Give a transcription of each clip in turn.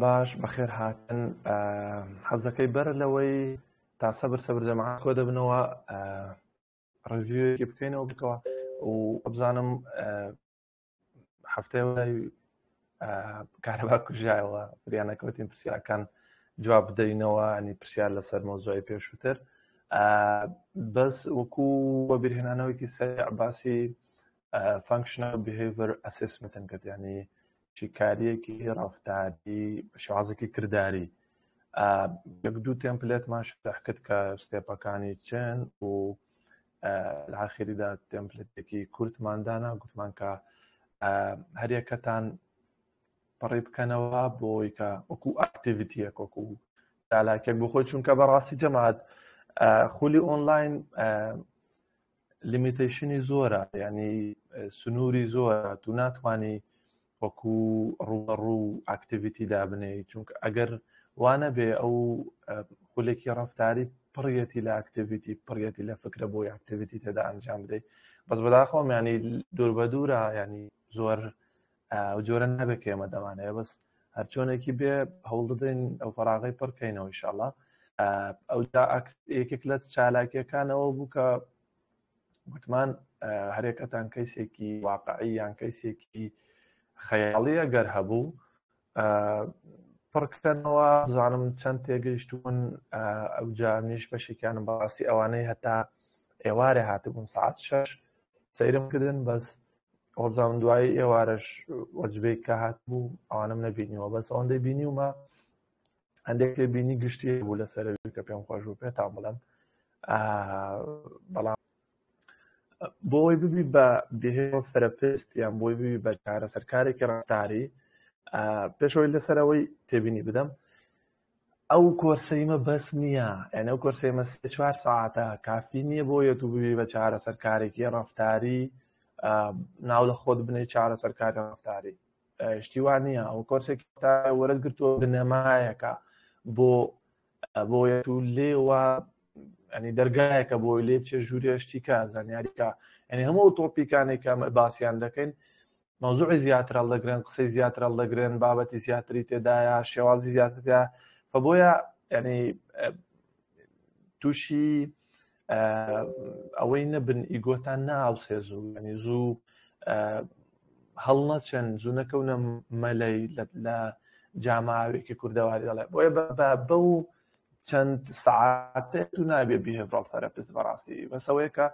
باش بەخێر هاتن. حەز دەکەی بەر لەوەی تا سەبر سەبر جەماعەت کۆ دەبنەوە ڕڤیوێکی بکەینەوە بکەوە و بزانم هەفتەی کارەبا کوژایەوە فریانەکەوتین پرسیارەکان جواب بدەینەوە ئەنی پرسیار لەسەر مەوزوعی پێشووتر بەس وەکو وەبیرهێنانەوەیکی سەریع باسی functional behavior assessment م کرد، ینی شیکاریەکی ڕەفتاری بە شێوازێکی کرداری. یەک دوو template مان شرح کرد کە step ەکانی چن و لە ئاخریدا template ێکی کورتمان دانا، گوتمان کە هەریەکەتان پەڕی بکەنەوە بۆی کە وەکو activity یەک وەکو چالاکێک بۆ خۆی، چونکە بەڕاستی جەماعەت خولی ئۆنلاین limitation ی زۆرە، یعنی سنووری زۆرە، تو ناتوانی وەکو ڕوبەڕوو activity دابنێی، چونکە ئەگەر وانە بێ ئەو خولێکی ڕفتاری پڕیەتی لە activity، پڕیەتی لە فکرە بۆی activity تێدا ئەنجام بدەیت. بەس بەداخەوەم ینی دوور بە دوورە، ینی زۆر ئەو جۆرە نابێت کە ئێمە دەمانەیە، بەس هەرچۆنێکی بێ هەوڵ دەدەین ئەو فەراغی پڕکەینەوە ئینشاءاللە. ئەو یەکێک لە چالاکیەکانەوە بوو کە گوتمان هەرێکەتان case ێکی واقعی یان case ێکی خەیاڵی ئەگەر هەبوو پڕکەنەوە، بزانم چەند تێگەیشتون. ئەو جامیش بەشێکیانم بەڕاستی ئەوانەی هەتا ئێوارێ هاتبوون سعات 6 سەیرم کردن، بەس وەبزانم دوایی ئێوارەش وەجبەی کە هاتبوو ئەوانم نەبینیوە، بەس ئەوەندەی بینیومە هەندێک تێبینی گشتی بوو لەسەرەوی کە پێم خۆش بوو پێتان بڵێم. بەڵام بۆ ئەوەی ببی بە behavioral therapist یان بۆی ببی بە چارەسەرکارێکی ڕەفتاری، پێشەوەی لەسەرەوەی تێبینی بدەم، ئەو کۆرسەیمە بەس نییە، یعنی ئەو کۆرسەیمە 3-4 ساعتە کافی نییە بۆ یە تو ببی بە چارەسەرکارێکی ڕەفتاری، ناو لە خۆت بنەی چارەسەرکاری ڕەفتاری، شتی وا نییە. ئەو کۆرسێکی وەرت گرتووە بنەمایەکە بۆ تو لێوە، ینی دەرگایەکە بۆی لێ بچێ ژوورێ شتیکە زانیاریکە، ینی هەموو topic انێک کە باسییان دەکەین مەوزوعی زیاتر هەڵدەگرن، قسەی زیاتر هەڵدەگرن، بابەتی زیاتری تێدایە، شێوازی زیاتر تێدا، فبۆیە ینی تووشی ئەوەی نەبن ego تان ناوسێ زوو، ینی زوو هەڵنەچن، زوو نەکەونە مەلەی لە جاماوێکی کوردەواری دەڵێ. بۆیە بەو چەند ساعتێک تو نابێ behavioral therapist بەڕاستی، بەسەوەیە کە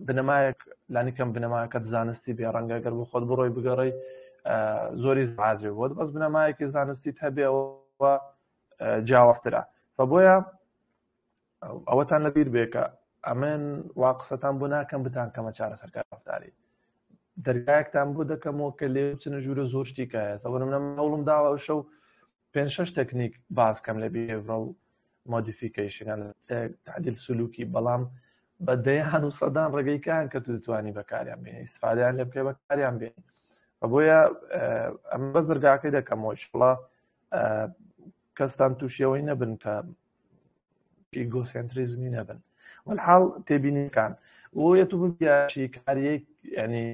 بنەمایەک لانی کەم بنەماکەت زانستی بێ، ڕەنگە گەر بۆ خۆت بڕۆی بگەڕی زۆری زعازێ بۆت، بەس بنەمایەکی زانستی هەبێەوە جیاوازترە. فبۆیە ئەوەتان لەبیر بێ کە ئەمن وا قسەتان بۆ ناکەم بتان کەمە چارەسەرکار ڕەفتاری، دەرگایەکتان بۆ دەکەمەوە کە لێ بچنە ژوورە زۆر شتی کایە. سەبرم نەم هەوڵم داوە ئەو شەو پێنج شەش تەکنیک باس کەم لە behavioral modification تعدیل سلوکی، بەڵام بە دەیان و سەدان ڕێگەیکان کە تو دەتوانی بەکاریان بێنی، ئیسفادەیان لێ بکەی بەکاریان بێنی. بۆیە ئەم بەس دەرگاکەی دەکەمەوە ئینشاڵڵا کەستان تووشیەوەی نەبن کە egocentrism ی نەبن. والحاڵ تێبینیەکان بۆیە تو ببیە شیکاریەک، ینی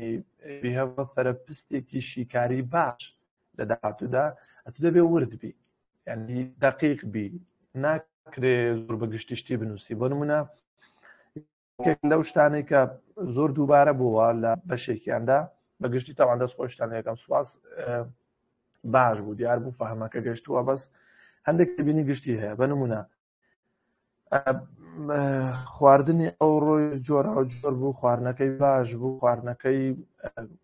behavioral therapist ێکی شیکاری باش لە داهاتوودا، ئەتو دەبێ ورد بی، ینی دقیق بی، ناکرێ زۆر بە گشتی شتی بنووسی. بۆ نمونە یەکێک لەو شتانەی کە زۆر دووبارە بووە لە بەشێکیاندا بە گشتی تاوان دەست خۆشتان یەکەم سواز باش بوو، دیار بوو فەهمەکە گەشتووە، بەس هەندێک تێبینی گشتی هەیە. بە نمونە خواردنی ئەو ڕۆی جۆرا و جۆر بوو، خواردنەکەی باش بوو، خواردنەکەی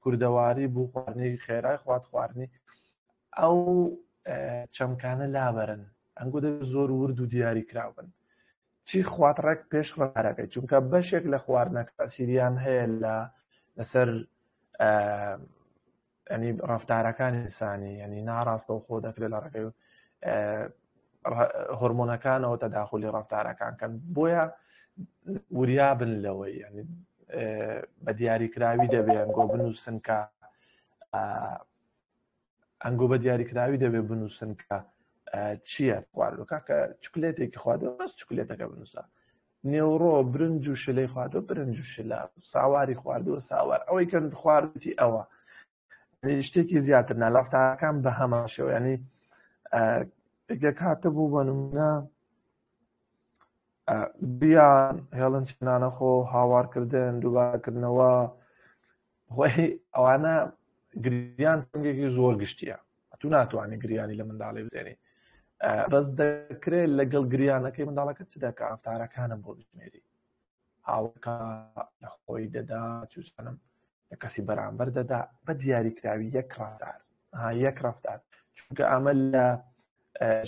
کوردەواری بوو، خواردنی خێرای خوارد، خواردنی ئەو چەمکانە لابەرن، ئەنگۆ دەبێت زۆر ورد و دیاری کراون چی خوات ڕێک پێش ڕەفتارەکەی، چونکە بەشێک لە خواردنەکە تەسیریان هەیە لە لەسەر ینی ڕەفتارەکانی ئینسانی، ینی ناڕاستەوخۆ دەکرێت لە ڕێگەی هۆرمۆنەکانەوە تەداخلی ڕەفتارەکان کەن. بۆیە وریابن لەوەی ینی بە دیاریکراوی دەبێ ئەنگۆ بنووسن کە ئەنگۆ بە دیاریکراوی دەبێ بنووسن کە چییە خواردوە. کاکە چکلێتێکی خواردوە، بەس چکلێتەکە بنووسە. نێوڕۆ برنج و شلەی خواردوە، برنج و شلە، ساواری خواردووە، ساوار، ئەوەی کە خواردوتی ئەوە، شتێکی زیاتر نا. لافتاکان بە هەمان شێوە، ینی یەکێک هاتبوو بە نمونە بیان هێڵن چنانە خۆ هاوارکردن دووبارەکردنەوە خۆی ئەوانە گریان تەنگێکی زۆر گشتیە تو ناتوانانی گریانی لە منداڵی بزێنی بەس دەکرێت لەگەڵ گریانەکەی منداڵەکە چ دەکە ئافتارەکانم بۆ بژمێری هاوکە لە خۆی دەدا چوزانم لە کەسی بەرامبەر دەدا بە دیاریکراوی یەک ڕفتار یەک ڕفتار چونکە ئەمە لە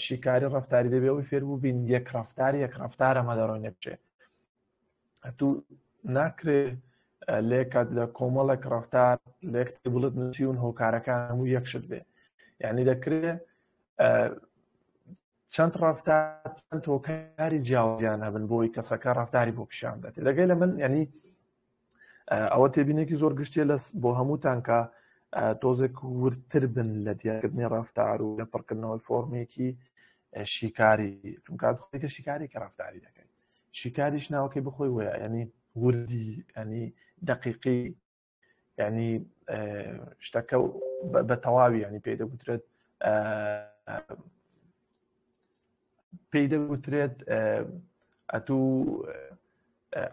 شیکاری ڕفتاری دەبێ ئەوی فێربوو بین یەک ڕفتار یەک ڕفتار ئەمە دەڕۆینە بچێ تو ناکرێ لێکات لە کۆمەڵێک ڕفتار لەیەک بڵت نووسیون هۆکارەکان هەموو یەک شت بێ یعنی دەکرێ چەند ڕفتار چەند هۆکاری جیاوازیان هەبن بۆی کەسەکە ڕفتاری بۆ پیشان دەێت لەگەی لە من ینی ئەوە تێبینێکی زۆر گشتیە لە بۆ هەمووتان کە تۆزێک وردتر بن لە دیارکردنی ڕفتار و لە پڕکردنەوەی فۆرمێکی شیکاری چونکە خۆیکە شیکاری کە ڕفتاری دەکەیت شیکاریش ناوەکەی بخۆی وەیە ینی وردی ینی دقیقی ینی شتەکە بە تەواوی ینی پێی دەگوترێت پێی دەگوترێت ئەتوو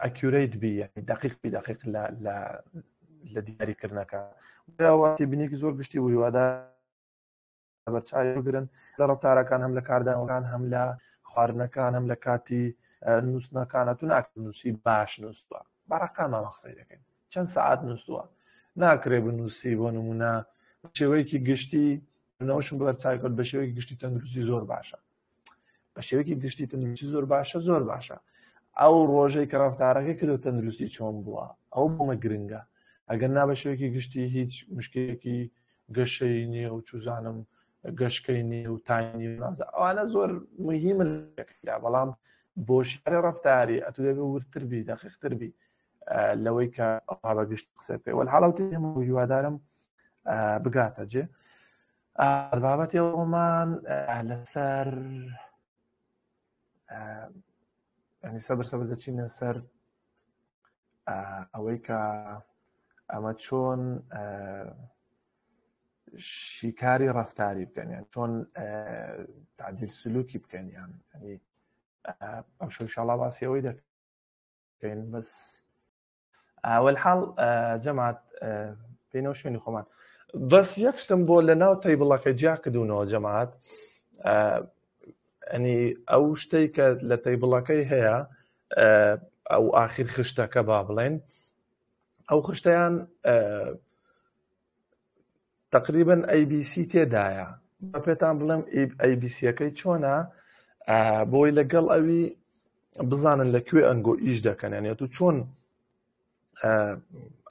accurate بی یعنی دقیق بی دقیق لە لە لە دیاریکردنەکە تێبینێکی زۆر گشتی و هیوادار بەرچاوی بگرن لە ڕفتارەکان هەم لە کاردانەوەکان هەم لە خواردنەکان هەم لە کاتی نووسنەکانە تو ناکرێت نووسی باش نووسوە بەڕقامەوە قسەی دەکەین چەند سعات نووسوە ناکرێ بنووسی بۆ نمونە شێوەیەکی گشتی نەوەشم بەرچاوی کرد بە شێوەیەکی گشتی تەندروستی زۆر باشە بە شێوەیەکی گشتی تەندروستی زۆر باشە زۆر باشە ئەو ڕۆژەی کە ڕفتارەکەی کردو تەندروستی چۆن بووە ئەو بۆمە گرنگە ئەگەر نا بە شێوەیەکی گشتی هیچ مشکێکی گەشەی نییە و چوزانم گەشکەی نییە و تاینی نازە ئەوانە زۆر مهمن بەڵام بۆ شارە ڕفتاری ئەتو دەبێ وردتر بی دەقیقتر بی لەوەی کە ئەوها بە گشت قسە بکەی وەلحاڵەوتی هیوادارم بگاتە جێ بابەتی ئەومان لەسەر ینی سەبر سەبر دەچینە سەر ئەوەی کە ئەمە چۆن شیکاری ڕفتاری بکەن یان چۆن تعدیل سلوکی بکەن یان ینی ئەم شەڵا باسی ئەوەی دەکەین بەس وەلحاڵ جەماعەت بینەوە شوێنی خۆمان بەس یەک شتم بۆ لە ناو table ەکە جیا کردوونەوە جەماعەت ئەنی ئەو شتەی کە لە table ەکەی هەیە ئەو ئاخیر خشتەکە با بڵێن ئەو خشتیان تقریبا ABC تێدایە بە پێتان بڵێم ABC ەکەی چۆنە بۆی لەگەڵ ئەوی بزانن لە کوێ ئەنگۆ ئیش دەکەن یانێت و چۆن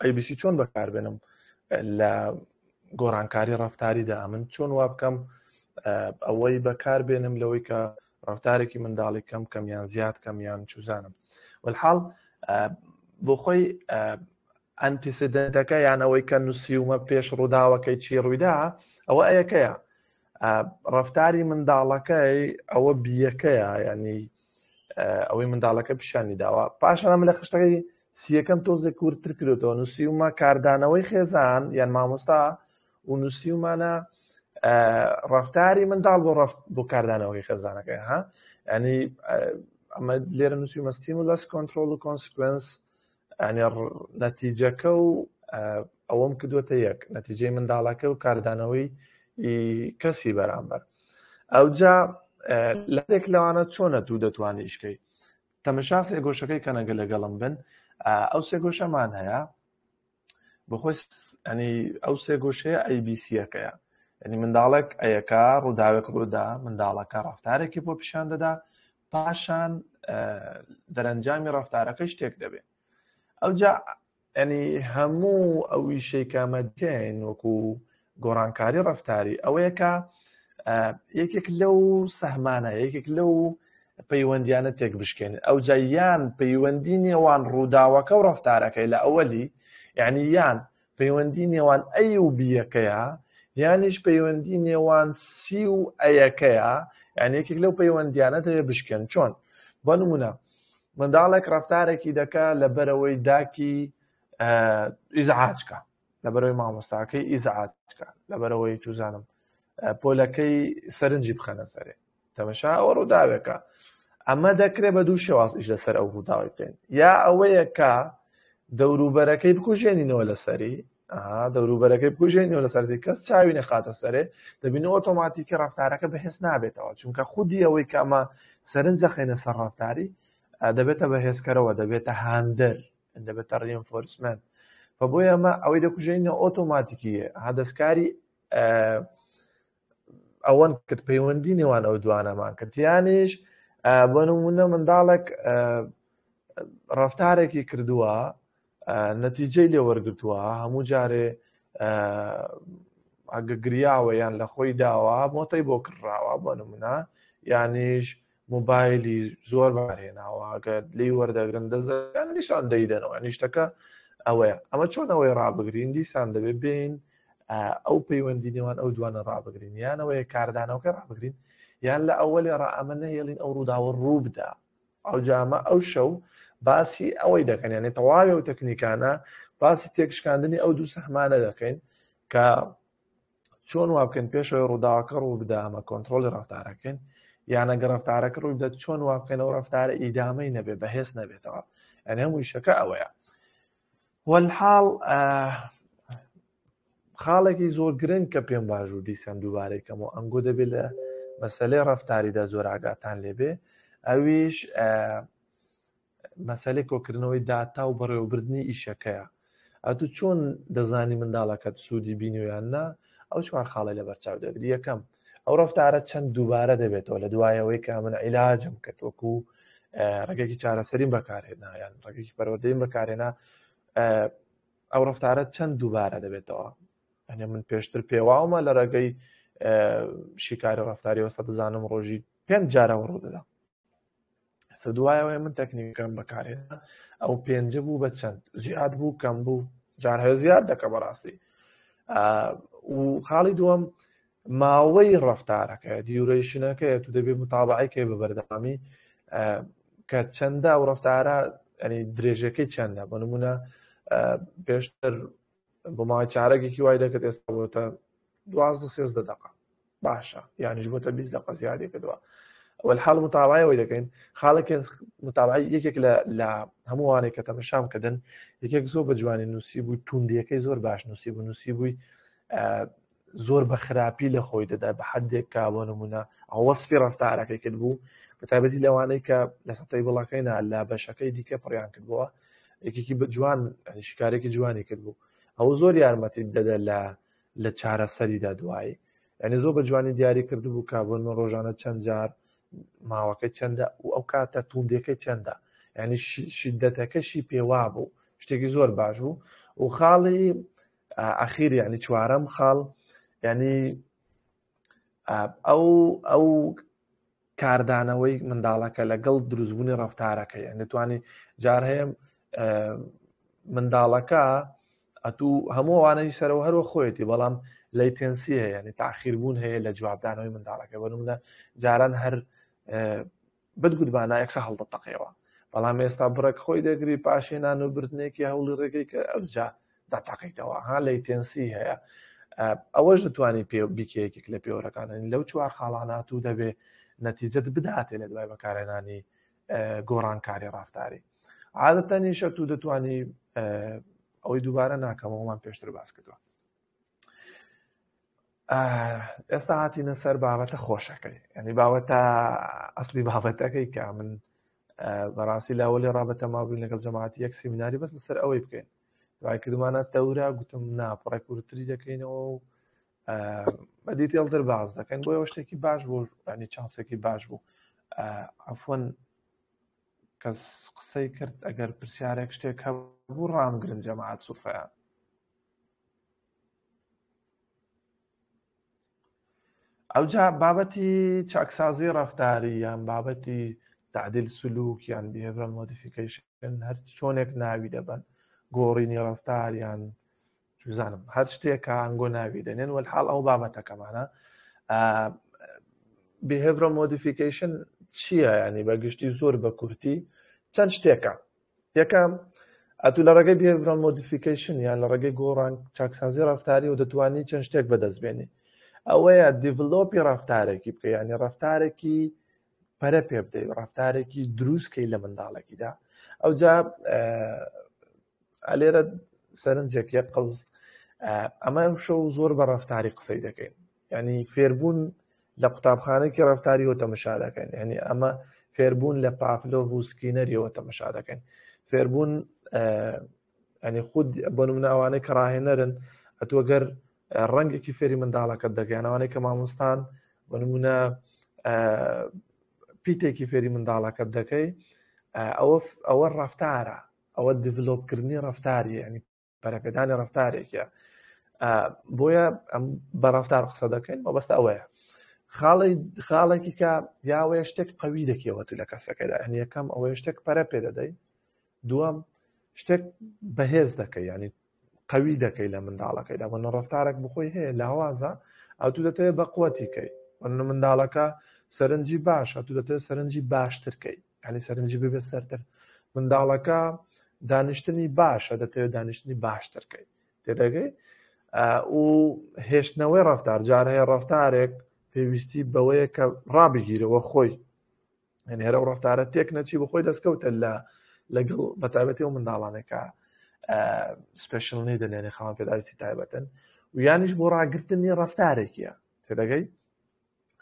ABC چۆن بەکاربێنم لە گۆڕانکاری ڕفتاریدا من چۆن وا بکەم ئەوەی بەکار بێنم لەوەی کە ڕفتارێکی منداڵی کەم کەم یان زیاد کەم یان چوزانم والحاڵ بۆ خۆی antecedent ەکە یان ئەوەی کە نووسیومە پێش ڕووداوەکەی چی ڕوویدا ئەوە A یەکەیە ڕفتاری منداڵەکەی ئەوە B یەکەیە ینی ئەوەی منداڵەکە پیشانی داوە پاشان ئەمە لە خشتەکەی C یەکەم تۆزێک وردتر کرێتەوە نووسیومە کاردانەوەی خێزان یان مامۆستا و نووسیومانە ڕفتاری منداڵ بۆ ڕفت بۆ کاردانەوەی خێزانەکەی ها ینی ئەمە لێرە نووسیومە stimulus control و consequence ینی نەتیجەکە و ئەوەم کردوەتە یەک نەتیجەی منداڵەکە و کاردانەوەی کەسی بەرامبەر ئەوجا لەێک لەوانە چۆنە تو دەتوانانی ئیشکەی تەمەشا سێگۆشەکەی کەنەگە لەگەڵم بن ئەو سێگۆشەمان هەیە بەخۆی ئەنی ئەو سێگۆشەیە ABC ەکەیە ینی منداڵێک A یەکە ڕووداوێک ڕوودا منداڵەکە ڕفتارێکی بۆ پیشان دەدا پاشان دەرەنجامی ڕفتارەکە شتێک دەبێت ئەوجا ینی هەموو ئەو ئیشەی کە ئەمە دێن وەکو گۆڕانکاری ڕفتاری ئەوەیە کە یەکێک لەو سەهمانە یەکێک لەو پەیوەندیانە تێک بشکێن ئەوجا یان پەیوەندی نێوان ڕووداوەکە و ڕفتارەکەی لە ئەوەلی یعنی یان پەیوەندی نێوان A و B یەکەیە یانیش پەیوەندی نێوان C و A یەکەیە یان یەکێک لەو پەیوەندیانە دەبێ بشکێن چۆن بۆ نمونە منداڵێک ڕفتارێکی دەکا لەبەرەوەی داکی ئیزعاجکە لەبەرەوەی مامۆستاکەی ئیزعاجکە لەبەرەوەی چوزانم. پۆلەکەی سەرنجی بخەنە سەرێ. تەمەشا ئەوە ڕووداوێکە. ئەمە دەکرێت بە دوو شێواز ئیش لەسەر ئەو ڕووداوی بکەین، یا ئەوەیە کە دەوروبەرەکەی بکوژێنینەوە لەسەری، دەوروبەرەکەی بکوژێنینەوە لەسەر کەس چاوی نەخاتە سەرێ، دەبینەوە ئۆتۆماتیکی ڕەفتارەکە بەهێز نابێتەوە، چونکە خودی ئەوەی کە ئەمە سەرنج دەخەینە سەر ڕەفتاری دەبێتە بەهێزکەرەوە، دەبێتە هاندەر، دەبێتە reinforcement. فبۆیە ئەمە ئەوەی دەکوژێنینەوە ئۆتۆماتیکیە، دەستکاری ئەوەن کرد پەیوەندی نێوان ئەو دوانەمان کرد. یانیش بۆ نمونە منداڵێک ڕەفتارێکی کردووە، نەتیجەی لێ وەرگرتووە، هەموو جارێ ئەگە گریاوە یان لە خۆی داوە مۆتەی بۆ کڕاوە بۆ نمونە، یانیش مۆبایلی زۆر بارهێناوە، ئەگەر لێی وەردەگرن دەزەیان دیسان دەیدەنەوە. نیشتەکە ئەوەیە. ئەمە چۆن ئەوەی ڕابگرین؟ دیسان دەبێت بین ئەو پەیوەندی نێوان ئەو دوانە ڕابگرین، یانەوەیە کاردانەوەکە ڕابگرین، یان لە ئەوەلێ ڕا ئەمە نەهێڵین ئەو ڕووداوە ڕوو بدا. ئەو جامە ئەو شەو باسی ئەوەی دەکەن، یعنی تەواوی ئەو تەکنیکانە باسی تێکشکاندنی ئەو دوو سەهمانە دەکەین کە چۆن وا بکەین پێشەوەی ڕووداوەکە ڕوو بدا ئەمە کۆنترۆڵی ڕەفتارەکەین، یان ئەگەر ڕەفتارەکە ڕووی بدات چۆن وا بکەین ئەو ڕەفتارە ئیدامەی نەبێ، بەهێز نەبێتەوە. یعنی هەموو ئیشەکە ئەوەیە. والحاڵ خاڵێکی زۆر گرنگ کە پێم باش و دیسان دووبارەی کەمەوە، ئەنگۆ دەبێت لە مەسەلەی ڕەفتاریدا زۆر ئاگاتان لێبێ، ئەویش مەسەلەی کۆکردنەوەی داتا و بەڕێوەبردنی ئیشەکەیە. ئەتو چۆن دەزانی منداڵەکەت سوودی بینیوە یان نا؟ ئەو چوار خاڵی لەبەرچاو دەگری. یەکەم، ئەو ڕەفتارە چەند دووبارە دەبێتەوە لە دوایەوەی کە من عیلاجم کرد، وەکو ڕێگەیەکی چارەسەریم بەکارهێنا یان ڕێگەیەکی پەروەردەییم بەکارهێنا، ئەو ڕەفتارە چەند دووبارە دەبێتەوە. یعنی من پێشتر پێواومە لە ڕێگەی شیکاری ڕەفتاری وەستا دەزانم ڕۆژی 5 جارەوە ڕوو دەدا. ئێستا دوایەوەی من تەکنیکەکەم بەکارهێنا، ئەو پێنجە بوو بە چەند زیاد بوو کەم بوو، جار هەیە زیاد دەکە بەڕاستی. و خاڵی دووەم ماوەی ڕەفتارەکەیە، duration ەکەیە، تو دەبێت متابعەی بە بەردەوامی کە چەندە ئەو ڕەفتارە، ینی درێژەکەی چەندە. بۆ نمونە پێشتر بۆ ماوەی چارەگێکی وای دەکرد، ئێستا بۆتە 12 13 دقە، باشە، یانیش بۆتە 20 دقە زیادی کردووە. والحاڵ متابعەی ئەوەی دەکەین. خاڵێک متابعەی یەکێک لە هەمووانێک کە تەمەشام کردن، یەکێک زۆر بە جوانی نووسی بوو، توندیەکەی زۆر باش نووسی بوو، نووسی بووی زۆر بە خراپی لە خۆی دەدا بە حدێک کە بۆ نمونە ئەو وەصفی ڕەفتارەکەی کرد بوو، بە تایبەتی لەوانەی کە لەسەر تەیبڵەکەی نا لە بەشەکەی دیکە پڕیان کردبووە، یەکێکی بە جوان، یعنی شکارێکی جوانی کرد بوو. ئەو زۆر یارمەتی دەدا لە چارەسەریدا دوایی. یعنی زۆر بە جوانی دیاری کردبوو کە بۆ نمونە ڕۆژانە چەند جار ماوەکەی چەندە و ئەو کاتە توندیەکەی چەندە، یعنی شیدەتەکەشی پێوا بوو، شتێکی زۆر باش بوو. و خاڵی ئەخیر، یعنی چوارەم خاڵ، یعنی ئەو کاردانەوەی منداڵەکە لەگەڵ دروستبوونی ڕەفتارەکە، یعنی دەتوانی جار هەیە منداڵەکە ئەتوو هەموو ئەوانەی سەرەوە هەروە خۆیەتی، بەڵام latency هەیە، یعنی تاخیربوون هەیە لە جوابدانەوەی منداڵەکە. بۆ نمونە جاران هەر بدگوتبانە یەکسە هەڵدەتەقیەوە، بەڵام ئێستا بڕێک خۆی دەگری، پاشێنان و بردنێکی هەوڵی ڕێگەی کە ئەوجا دەتەقیتەوە. latency هەیە. ئەوەش دەتوانی بیکە یەکێک لە پێوەرەکان. لەو چوار خاڵانات و دەبێ نەتیجەت بداتێ لە دوای بەکارهێنانی گۆڕانکاری ڕەفتاری. عادەتەنیشە تو دەتوانی ئەوەی دووبارە ناکەمەوەمان پێشتر باس کردووە. ئێستا هاتینە سەر بابەتە خۆشەکەی، یعنی بابەتە ئەسلی بابەتەکەی کە من بەڕاستی لاوەلی ڕابەتە مابووین لەگەڵ جەماعەتی یەک سیمیناری بەس لەسەر ئەوەی بکەین. دوای کردمانە تەورا گوتم نا پڕێک ورتری دەکەینەوە و بە detail تر باز دەکەین. بۆ ئەوە شتێکی باش بوو، ینی چانسێکی باش بوو. عەفوەن کەس قسەی کرد، ئەگەر پرسیارێک شتێک هەبوو ڕامگرن جەماعەت سوفەیان. ئەوجا بابەتی چاکسازی ڕەفتاری یان بابەتی تعدیل سلوک یان behavioral modification، هەر چۆنێک ناوی دەبەن، گۆڕینی ڕەفتار یان چوزانم هەر شتێکە ئەنگۆ ناوی دەنێن. وەلحاڵ ئەو بابەتەکەمانە behavioral modification چییە؟ ینی بە گشتی زۆر بە کورتی چەند شتێکە. یەکەم، ئەتوو لە ڕێگەی behavioral modification یان لە ڕێگەی گۆڕان چاکسازی ڕەفتاری و دەتوانی چەند شتێک بەدەست بێنی. ئەوەیە develop ی ڕفتارێکی بکە، یعنی ڕفتارێکی پەرە پێ بدەیت، ڕفتارێکی دروستکەی لە منداڵێکیدا. ئەوجا ئەلێرە سەرنجێک یەک قەوز، ئەمە شەو زۆر بە ڕفتاری قسەی دەکەین، یعنی فێربوون لە قوتابخانێکی ڕفتاریەوە تەمەشا دەکەین، یعنی ئەمە فێربوون لە پافلۆڤ و سکینەریەوە تەمەشا دەکەین. فێربوون ینی خود بۆ نمونە ئەوانەی کە ڕاهێنەرن، ئەتوە گەر ڕەنگێکی فێری منداڵەکەت دەکەن، ئەوانەی کە مامۆستان بۆ نمونە پیتێکی فێری منداڵەکەت دەکەی، ئەوە ڕفتارە، ئەوە develop کردنی ڕفتاریە، ینی پەرەپێدانی ڕفتارێکە. بۆیە ئەم بە ڕفتار قسە دەکەین، مەبەستە ئەوەیە خاڵێکی کە یاوەیە شتێک قوی دەکەوە تو لە کەسەکەدا، یعنی یەکەم ئەوەیە شتێک پەرە پێ دەدەی، دووەم شتێک بەهێز دەکەی، ینی قوی دەکەی لە منداڵەکەیدا. بۆ ڕفتارێک بخۆی هەیە لاوازە، ئەو تو دەتەوێت بە قوەتی کەی. بۆ منداڵەکە سەرنجی باشە، تو دەتەوێت سەرنجی باشتر کەی، ینی سەرنجی ببێت سەرتر. منداڵەکە دانیشتنی باشە، دەتەوێت دانیشتنی باشتر کەی، تێدەگەی؟ و هێشتنەوەی ڕفتار، جار هەیە ڕفتارێک پێویستی بەوەیە کە ڕابگیرەوە خۆی، یعنی هەرە ڕفتارە تێک نەچی بە خۆی دەستکەوتە لەگەڵ بەتایبەتی ئەو منداڵانێکە special need ن، یعنی خاوەن پێداویستی تایبەتن، و یانیش بۆ ڕاگرتنی ڕفتارێکیە، تێدەگەی؟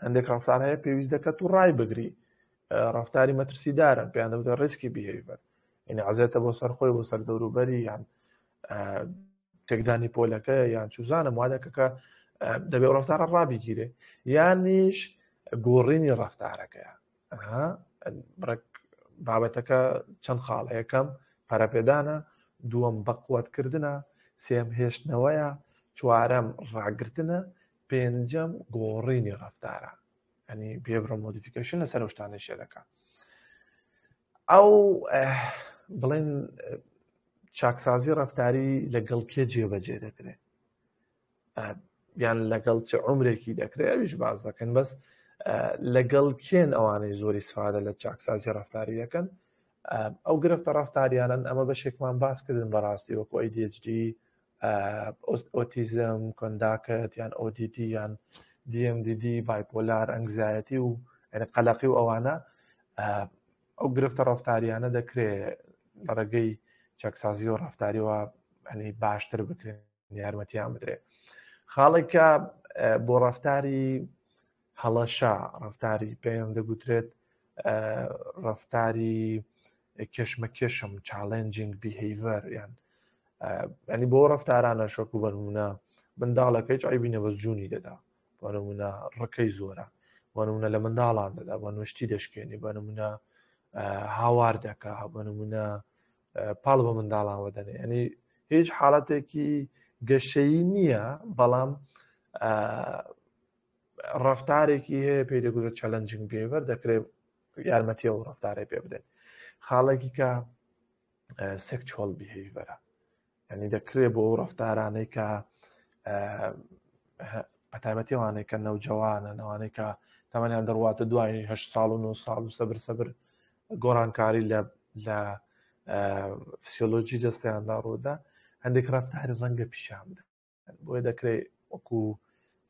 هەندێک ڕفتار هەیە پێویست دەکات و ڕای بگری، ڕفتاری مەترسیدارن، پێیان دەوترێت risky behavior، یعنی عزێتە بۆ سەر خۆی، بۆ سەر دەوروبەری، یان تێکدانی پۆلەکە، یان چوزانم وا دەکە کە دەبێت ڕفتارە ڕابگیرێ، یانیش گۆڕینی ڕفتارەکەیە. بڕێک بابەتەکە چەند خاڵە، یەکەم پەرەپێدانە، دووەم بەقوەتکردنە، سێم هێشتنەوەیە، چوارەم ڕاگرتنە، پێنجەم گۆڕینی ڕفتارە، ینی behavioral modification لەسەر ئەو شتانەی شێ دەکات. ئەو بڵێن چاکسازی ڕفتاری لەگەڵ کێ جێبەجێ دەکرێت، یان لەگەڵ چ عمرێکی دەکرێت، ئەویش باز دەکەن. بەس لەگەڵ کێن ئەوانەی زۆری سفادە لە چاکسازی ڕفتاری دەکەن؟ ئەو گرفتە ڕفتاریانن، ئەمە بەشێکمان باس کردن بەڕاستی، وەکو ADHD، ئۆتیزم، conduct یان ODD یان DMDD، bipolar، anxiety و یعنی قەلەقی و ئەوانە. ئەو گرفتە ڕفتاریانە دەکرێت لە ڕێگەی چاکسازی و ڕفتاریەوە ینی باشتر بکرێن، یارمەتیان بدرێت. خاڵێکە بۆ ڕفتاری هەڵەشە، ڕفتاری پێیان دەگوترێت ڕفتاری کێشمەکێشم، challenging behavior، یان ینی بۆ ڕفتارانە شۆک و بەرمونە منداڵەکە هیچ عیبی نەبەس جوونی دەدا، بۆ نمونە ڕکەی زۆرە، بۆ نمونە لە منداڵان دەدا، بۆ نمونە شتی دەشکێنی، بۆ نمونە هاوار دەکا، بۆ نمونە پاڵ بە منداڵانوە دەنێ، ینی هیچ حاڵەتێکی گەشەیی نییە، بەڵام ڕفتارێکی هەیە پێی دەگوترێت challenging behavior، دەکرێت یارمەتی ئەو ڕفتارەی پێ بدەن. خاڵێکی کە sexual behavior ە، ینی دەکرێت بۆ ئەو ڕفتارانەی کە بەتایبەتی ئەوانەی کە نەوجەوانە، ئەوانەی کە تەمەنیان دەڕواتە دوای 8 ساڵ و 9 ساڵ و سەبر سەبر گۆڕانکاری لە فسیۆلۆژی جەستەیاندا ڕوودا، هەندێک ڕفتاری ڕەنگە پیشان بدەن. بۆیە دەکرێت وەکو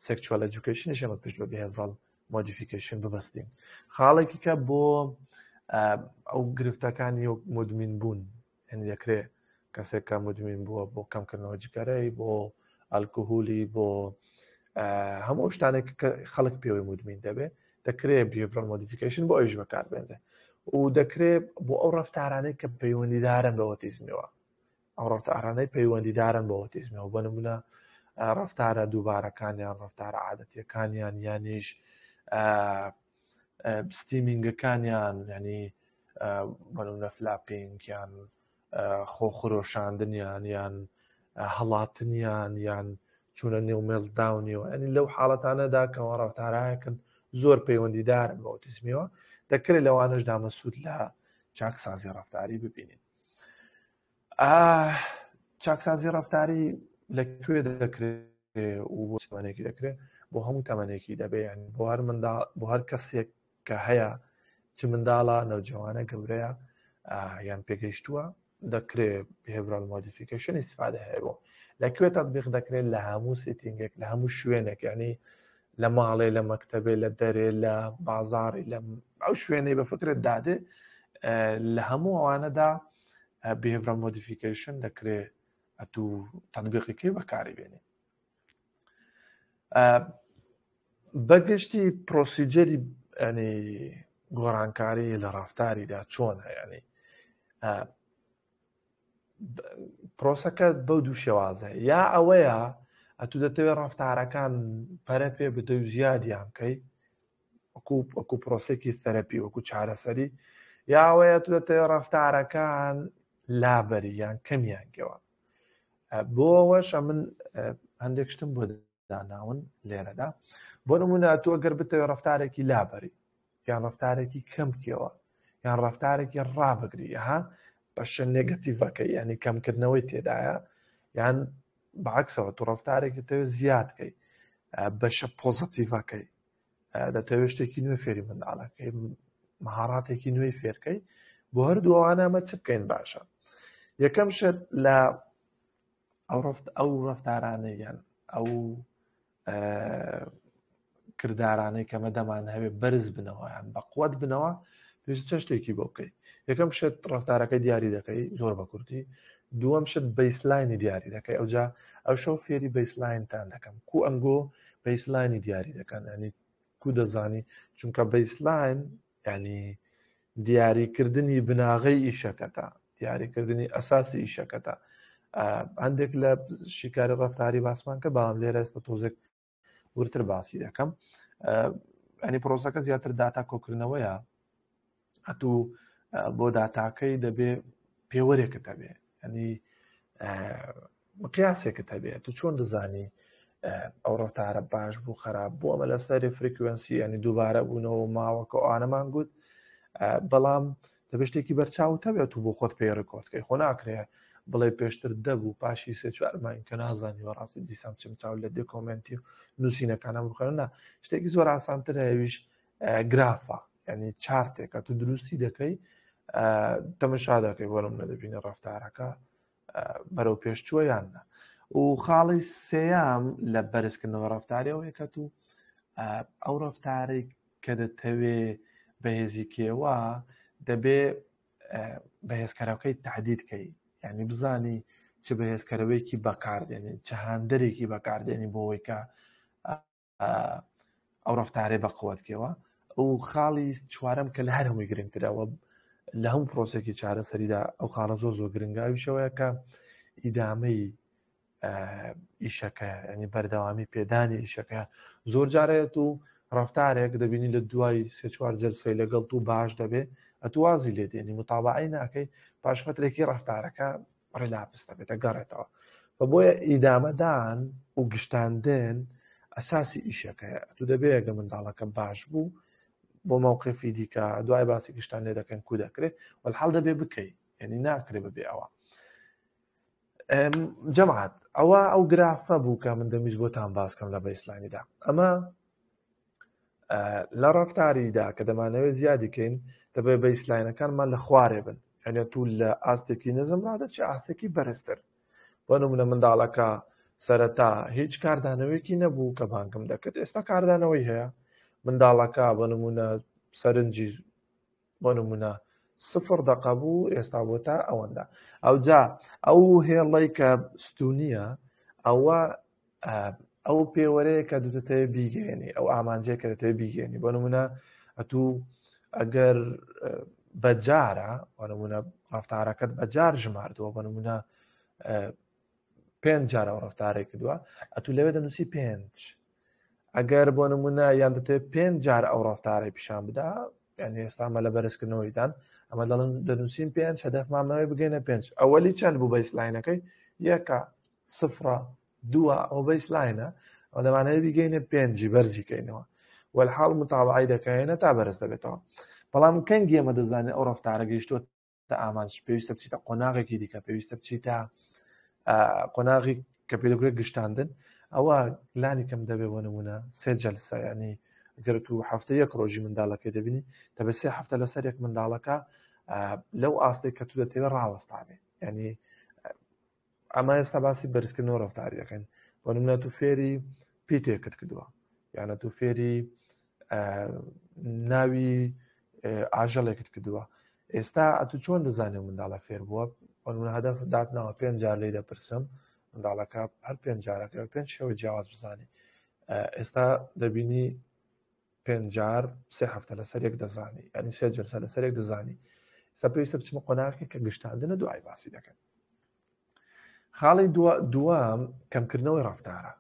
sexual education یش ئێمە پشت بە behavioral modification ببەستین. خاڵێکی کە بۆ ئەو گرفتەکانی وەک مدمین بوون، یعنی دەکرێت کەسێک کە مدمین بووە بۆ کەمکردنەوە جگەرەی، بۆ ئەلکوهولی، بۆ هەموو شتانێک کە خەڵک پێوەی مدمین دەبێت، دەکرێت behavioral modification بۆ ئەویش بەکاربێنرێت. و دەکرێت بۆ ئەو ڕفتارانەی کە پەیوەندیدارن بە ئۆتیزمیەوە، ئەو ڕفتارانەی پەیوەندیدارن بە ئۆتیزمیەوە، بۆ نمونە ڕفتارە دووبارەکانیان، ڕفتارە عادەتیەکانیان، یانیش stimming ەکانیان، ینی بۆ نمونە flapping یان خۆخرۆشاندنیان، یان هەڵاتنیان، یان چوونە نێو meltdown یەوە، ینی لەو حاڵەتانەدا کەەوە ڕفتارایەکن زۆر پەیوەندیدارن بە ئۆتیزمیەوە، دەکرێت لەوانەشدا مەسوود لە چاکسازی ڕفتاری ببینین. چاکسازی ڕفتاری لەکوێ دەکرێت و بۆ تەمەنێکی دەکرێت؟ بۆ هەموو تەمەنێکی دەبێت، یعنی بۆ هەر منداڵ، بۆ هەر کەسێک کە هەیە، چ منداڵە، نەوجەوانە، گەورەیە یان پێگەیشتووە، دەکرێت behavioral modification استفادە هەیە. بۆ لەکوێ تطبیق دەکرێت؟ لە هەموو setting ێک، لە هەموو شوێنێک، یعنی لە ماڵێ لە مەکتەبێ لە دەرێ لە بازاڕی لە ئەو شوێنەی بە فکرت دادێ لە هەموو ئەوانەدا behavioral modification دەکرێ ئەتوو تەطبیقیکەی بەکاری بێنی. بەگشتی procedure ی ینی گۆڕانکاری لە ڕفتاریدا چۆنە؟ ینی پرۆسەکە بەو دوو شێوازە یا ئەوەیە ئەتو دەتەوێت ڕفتارەکان پەرە پێ بدەی و زیادیان بکەی وەکو وەکو پرۆسێکی therapy وەکو چارەسەری یا ئەوەیە تو دەتەوێت ڕفتارەکان لابەری یان کەمیان کەوە. بۆ ئەوەش من هەندێک شتم بۆ داناون لێرەدا. بۆ نمونە تۆ ئەگەر بتەوێت ڕفتارێکی لابەری یان ڕفتارێکی کەم بکەوە یان ڕفتارێکی ڕابگری ها بەشە negative ەکە ینی کەمکردنەوەی تێدایە یان بەعکسەوە تو ڕفتارێکی تەوێت زیادکەی بەشە positive ەکەی دەتەوێت شتێکی نوێ فێری منداڵەکەی مەهاراتێکی نوێی فێرکەی بۆ هەردوو ئەوانە ئەمە چ بکەین باشە؟ یەکەم شت لە ئەو ڕفت ئەو ڕفتارانەی یان ئەو کردارانەی کەمە دەمان هەوێ بەرز بنەوە یان بەقوت بنەوە پێویست چە شتێکی بۆ بکەیت؟ یەکەم شت ڕفتارەکەی دیاری دەکەی زۆر بە کورتی. دووەم شت baseline ی دیاری دەکەی. ئەوجا ئەو شەو فێری baseline تان دەکەم. کو ئەنگۆ baseline ی دیاری دەکەن ینی کو دەزانی؟ چونکە baseline ینی دیاریکردنی بناغەی ئیشەکەتە، دیاریکردنی ئەساسی ئیشەکەتە. هەندێک لە شیکاری ڕفتاری باسمان کە بەڵام لێرە ئێستا تۆزێک ورتر باسی دەکەم. ینی پرۆسەکە زیاتر داتا کۆکردنەوەیە. ئەتوو بۆ داتاکەی دەبێ پێوەرێکت هەبێ، ینی مقیاسێکت هەبێ. تو چۆن دەزانی ئەو ڕفتارە باش بوو خراپ بوو؟ ئەمە لەسەر frequency ینی دووبارە بوونەوە ماوەکە ئەوانەمان گوت، بەڵام دەبێ شتێکی بەرچاوت هەبێت و بۆ خۆت پێی record کەی. خۆ ناکرێ بڵێ پێشتر دەبوو پاشی سێ چوار مانگ کە نازانی بەڕاستی دیسان چم چاو لە document ی و نووسینەکانە بخوێنە. نا، شتێکی زۆر ئاسانتر هەیە، گرافە، ینی chart ێکە تو دروستی دەکەی، تەمەشا دەکەی بۆ نمونە دەبینی ڕفتارەکە بەرەو پێشچووە یان نا. و خاڵی سێیام لە بەرزکردنەوە ڕفتاریەوەیە کە تو ئەو ڕفتارەی کە دەتەوێ بەهێزی کێوە دەبێ بەهێزکەرەکەی تهدید کەی، یعنی بزانی چ بەهێزکەرەوەیەکی بەکاردێنی، چ هاندەرێکی بەکاردێنی بۆ ئەوەی کە ئەو ڕفتارەی بەقوت کێوە. و خاڵی چوارەم کە لە هەر هەمووی گرنگترەوە لە هەموو پرۆسێکی چارەسەریدا ئەو خاڵە زۆر زۆر گرنگاویشەوەیە کە ئیدامەی ئیشەکە، ینی بەردەوامی پێدانی ئیشەکە. زۆر جارێت و ڕفتارێک دەبینی لە دوای سێ چوار جەلسەی لەگەڵ تو باش دەبێ، ئەتوازی لێ دێنی متابعەی ناکەی، پاش فترێکی ڕفتارەکە relapse دەبێتە گەڕێتەوە. بۆیە ئیدامەدان و گشتاندن ئەساسی ئیشەکەیە. تو دەبێ ئەگە منداڵەکە باش بوو بۆ مووقفی دیکە دوای باسی گشتان لێ دەکەن کو دەکرێت وەحاڵ دەبێ بکەی، یعنی ناکرێ ببێ ئەوە. جەماعەت ئەوە ئەو گرافە بوو کە من دەمویست بۆتان باسکەم لە baseline یدا. ئەمە لە ڕفتاریدا کە دەمانەوێت زیادی کەین دەبێت baseline ەکانمان لە خوارێ بن، یعنی تو لە ئاستێکی نزم ڕادەچی ئاستێکی بەرزتر. بۆ نمونە منداڵەکە سەرەتا هیچ کاردانەوەیەکی نەبوو کە بانگم دەکرد، ئێستا کاردانەوەی هەیە. منداڵەکە بۆ نمونە سەرنجی بۆ نمونە 0 دقە بوو، ئێستا بۆ تا ئەوەندە. ئەوجا ئەو هێڵەی کە ستونیە ئەوە ئەو پێوەرەیە کە دەتەوێت بیگەێنی، ئەو ئامانجەیە کە دەتەوێت بیگەێنی. بۆ نمونە ئەتوو ئەگەر بەجارە بۆ نمونە ڕفتارەکەت بەجار ژماردووە، بۆ نمونە 5 جارەوە ڕفتارێک کردووە، ئەتوو لەوێ دەنووسی 5. ئەگەر بۆ نمونە یان دەتەوێت 5 جار ئەو ڕفتارەی پیشان بدا، یعنی ئێستا ئەمە لە بەرزکردنەوەیدان، ئەمە دەڵێن دەنووسین 5، هەدەفمانەوەی بگەینە 5. ئەوەلی چەند بوو baseline ەکەی؟ یەکە، سفرە، دووە، ئەو baseline ە، ئەو دەمانەوەی بگەینە پێنجی بەرزی کەینەوە. وەلحاڵ متابعەی دەکەینە تا بەرز دەبێتەوە. بەڵام کەنگی ئێمە دەزانین ئەو ڕفتارە گەیشتووە ئامانج، پێویستە بچیتە قۆناغێکی دیکە، پێویستە بچیتە قۆناغی کە پێ دەگوترێت گشتاندن. ئەوە لانی کەم دەبێت بۆ نمونە سێ جەلسە، ینی ئەگەر تو هەفتە یەک ڕۆژی منداڵەکەی دەبینی دەبێت سێ هەفتە لەسەر یەک منداڵەکە لەو ئاستێک کە تو دەتەوێت ڕاوەستابێ. ینی ئەمە ئێستا باسی بەرزکردنەوە ڕفتاری دەکەین. بۆ نمونە تو فێری پیتێکت کردووە، یانە تو فێری ناوی ئاژەڵێکت کردووە ئێستا ئەتو چۆن دەزانێت منداڵە فێر بووە؟ بۆنمونە هەدەف داتنەوە پێنج جار لی دەپرسم، منداڵەکە هەر پێنج جارەکە پێنج شێوە جیاواز بزانی. ئێستا دەبینی پێنج جار سێ هەفتە لەسەر یەک دەزانی، یعنی سێ جلسە لەسەر یەک دەزانی. ئێستا پێویستە بچمە قۆناغێک کە گشتاندنە، دوای باسی دەکەن. خاڵی دووەم کەمکردنەوەی ڕەفتارە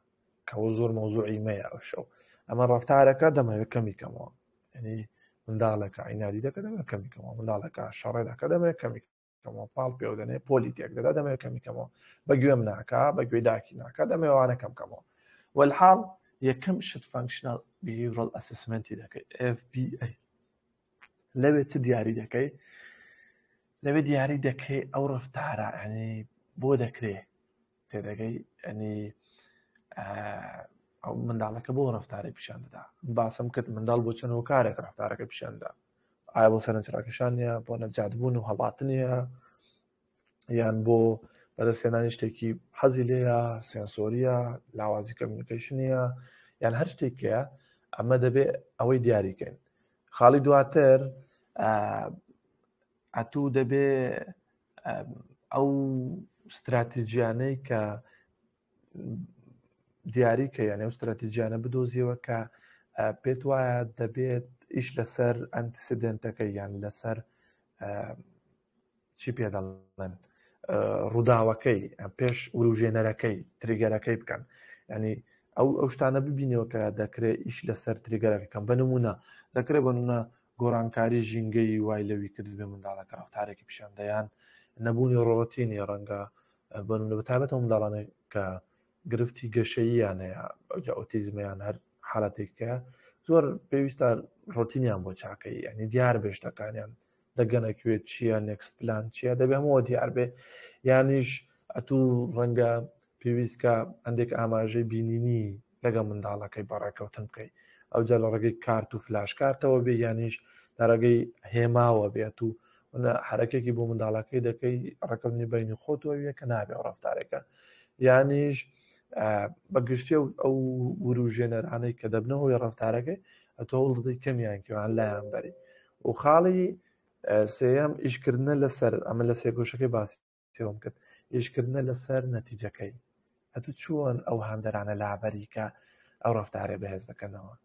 کەەوە زۆر مەوزوعی مەیە ئەو شەو. ئەمە ڕەفتارەکە دەمەوێت کەمی کەمەوە، یعنی منداڵێکە عینادی دەکە دەمەوێت کەمی کەمەوە، منداڵێکە شەڕێ دەکە دەمەوێت کەمی کەمەوە، پاڵ پێوە دەنێ پۆلی تێک دەدا دەمەوێت کەمی کەمەوە، بە گوێم ناکا بە گوێی داکی ناکا دەمەوێت وانە کەم کەمەوە. والحاڵ یەکەم شت functional behavioral assessment ی دەکەی FBA. لەوێ چ دیاری دەکەی؟ لەوێ دیاری دەکەی ئەو ڕفتارە ینی بۆ دەکرێ تێدەگەی، ینی ئەو منداڵەکە بۆ ڕفتاری پیشان دەدا. باسم کرد منداڵ بۆ چەند هۆکارێک ڕفتارەکە پیشاندا، ئایا بۆ سەرنجڕاکێشان نیە، بۆ نەجاتبوون و هەڵاتنیە، یان بۆ بەدەستهێنانی شتێکی حەزی لێیە، sensory یە، لاوازی communication یە، یان هەر شتێکەیە. ئەمە دەبێ ئەوەی دیاریکەین. خاڵی دواتر ئەتوو دەبێ ئەو استراتیژیانەی کە دیاری کە یانە ئەو استراتیژیانە بدۆزیەوە کە پێت وایە دەبێت ئیش لەسەر antecedent ەکە یان لەسەر چی پێ دەڵێن ڕووداوەکەی پێش وروژێنەرەکەی trigger ەکەی بکەن. ینی ئەو ئەو شتانە ببینەوە کە دەکرێت ئیش لەسەر trigger ەکە بە نمونە دەکرێت بە نمونە گۆڕانکاری ژینگەی وای لەوی کرد بێ منداڵەکە ڕفتارێکی پیشان دەیان، نەبوونی ڕۆتینی ڕەنگە بە نمونە بە تایبەت ئەو منداڵانە کە گرفتی گەشەییان هەیە ئەوجا ئۆتیزمیان هەر حالەتێکە زۆر پێویستە ڕۆتینیان بۆ چاکەی، ینی دیار بێ شتەکانیان دەگەنە کوێ، چییە next plan چییە، دەبێ هەموو دیار بێ. یانیش ئەتوو ڕەنگە پێویستکە هەندێک ئاماژەی بینینی لەگەڵ منداڵەکەی بەڕێکەوتن بکەیت، ئەوجا لە ڕێگەی کارت و flash card ەوە بێ یانیش لە ڕێگەی هێماوە بێت و حرەکێکی بۆ منداڵەکەی دەکەی ڕێکەوتنی بینی خۆتەوە کە نابێ ئەو ڕفتارێکە. یانیش بە گشتی ئەو وروژێنەرانەی کە دەبنە هۆی ڕفتارەکەی ئەتۆ هەوڵ دەدەی کەمیان کەوان لایان بەری. و خاڵی سێیەم ئیشکردنە لەسەر ئەمە لە سێگۆشەکەی باسیەوەم کرد، ئیشکردنە لەسەر نەتیجەکەی. ئەتو چۆن ئەو هاندەرانە لابەری کە ئەو ڕفتارێ بەهێز دەکەنەوە،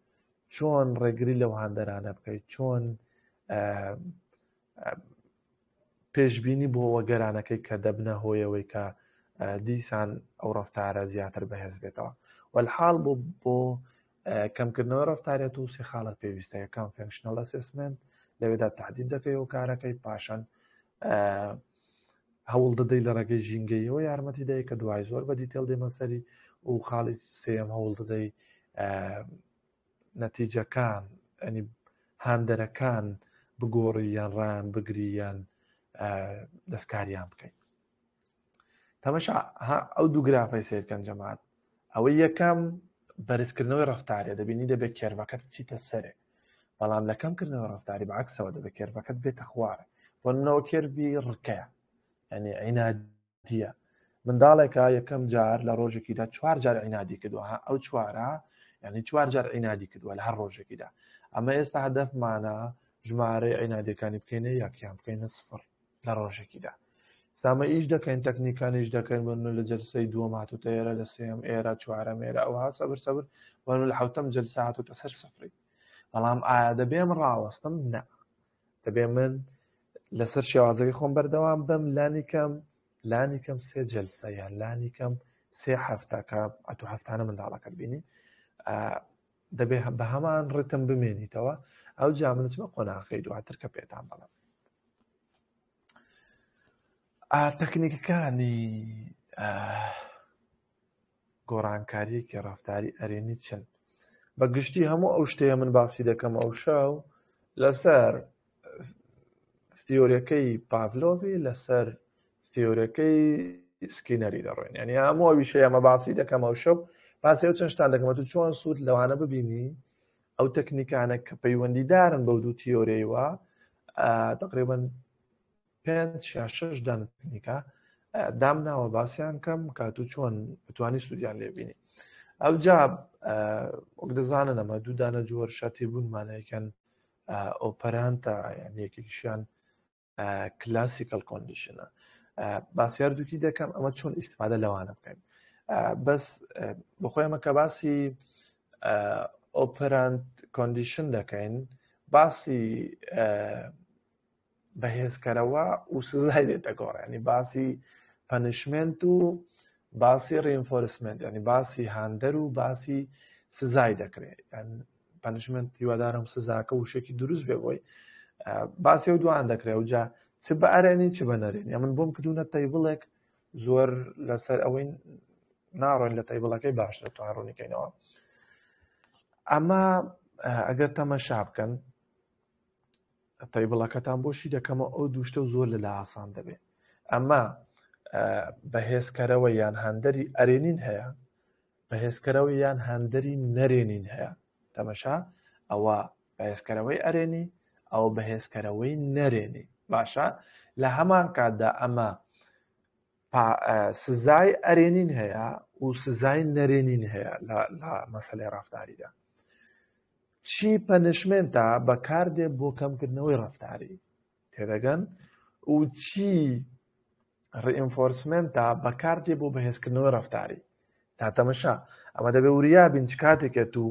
چۆن ڕێگری لەو هاندەرانە بکەیت، چۆن پێشبینی بۆ وەگەرانەکەی کە دەبنە هۆیەوەی کە دیسان ئەو ڕفتارە زیاتر بەهێز بێتەوە. والحاڵ بۆ کەمکردنەوەی ڕفتارێت و سێ خاڵت پێویستە. یەکەم functional assessment، لەوێدا تهدید دەکەی و کارەکەی، پاشان هەوڵ دەدەی لە ڕێگەی ژینگەیەوە یارمەتی دای کە دوای زۆر بە detail دێمە سەری، و خاڵی سێم هەوڵ دەدەی نەتیجەکان ئەنی هاندەرەکان بگۆڕی یان ڕایان بگری یان دەستکاریان بکەیت. تەمەشا ئەو دوو گرافەی سیرکەن جەماعەت. ئەوەی یەکەم بەرزکردنەوەی ڕفتارە، دەبینی دەبێت curve ەکەت بچیتە سەرێ، بەڵام لە کەمکردنەوە ڕفتاری بەعکسەوە دەبێت curve ەکەت بێتە خوارە. بۆ نمونەوە curve ی ڕکەیە، یعنی عینادیە، منداڵێکە یەکەم جار لە ڕۆژێکیدا چوار جار عینادی کردووە، ها ئەو چوارە یعنی چوار جار عینادی کردووە لە هەر ڕۆژێکیدا. ئەمە ئێستا هەدەفمانە ژمارەی عینادیەکانی بکەینە یەکیان بکەینە سفر لە ڕۆژێکیدا. سامە ئیش دەکەین، تەکنیکانیش دەکەین، بۆ لە جلسەی دووەم هاتوتە ئێرە، لە سێم ئێرە، چوارەم ئێرە، ئەوها سەبر سەبر بۆ لە حوتەم جلسە هاتوتە سەر سفری. بەڵام ئایا دەبێم ڕاوەستم؟ نا، دەبێ من لەسەر شێوازەکەی خۆم بەردەوام بم، لانی کەم لانی کەم سێ جلسە یان لانی کەم سێ هەفتە کە ئەتو هەفتانە منداڵەکەت بینی دەبێ بە هەمان ڕتم بمێنیتەوە. ئەو جا من چمە قۆناغەکەی دواتر کە پێتان بەڵێم. تەکنیکەکانی گۆڕانکاریەکی ڕفتاری ئەرێنی چن؟ بە گشتی هەموو ئەو شتەیە من باسی دەکەم ئەو شەو لەسەر تیۆریەکەی پاڤلۆڤی لەسەر تیۆریەکەی سکینەری دەڕۆین. یعنی هەموو ئەویشەیە ئەمە باسی دەکەم ئەو شەو باسی ئەو چەند شتان دەکەم تو چۆن سوود لەوانە ببینی، ئەو تەکنیکانە کە پەیوەندیدارن بەو دوو تیۆریەوە، تقریبا پێنج یا شەش دانە تەکنیکە دامناوە باسییان کەم کات و چۆن بتوانی سوودیان لێبینی. ئەوجا وەک دەزانن ئەمە دوو دانە جۆر شەرتی بوونمانە یەکیان operant ە یان یەکێکیشیان classical condition ە باسی هەردووکی دەکەم ئەمە چۆن ئیسفادە لەوانە بکەین بەس بەخۆی ئەمە کە باسی operant condition دەکەین باسی بەهێزکەرەوە و سزای دێتە گۆڕ ینی باسی punishment و باسی reinforcement ینی باسی هاندەر و باسی سزای دەکرێت punishment هیوادارم سزاکە وشێکی دروست بێ بۆی باسی و دوان دەکرێت و جا چ بە ئەرێنی چ بە نەرێنی من بۆم کردوونە table ێک زۆر لەسەر ئەوەی ناڕۆین لە table ەکەی باش دەتوان ڕوونیکەینەوە ئەمە ئەگەر تەمەشا بکەن table ەکەتان بۆشی دەکەمە ئەو دووشتە و زۆر لە لا ئاسان دەبێت ئەمە بەهێزکەرەوە یان هاندەری ئەرێنین هەیە بەهێزکەرەوە یان هاندەری نەرێنین هەیە تەمەشا ئەوە بەهێزکەرەوەی ئەرێنی ئەوە بەهێزکەرەوەی نەرێنی باشە لە هەمان کاتدا ئەمە سزای ئەرێنین هەیە و سزای نەرێنین هەیە لە مەسلەی ڕفتاریدا چی punishment ە بەکاردێ بۆ کەمکردنەوەی ڕفتاری تێدەگەن و چی reinforcement ە بەکاردێ بۆ بەهێزکردنەوەی ڕفتاری تا تەمەشا ئەمە دەبێ وریا بین چ کاتێکێت و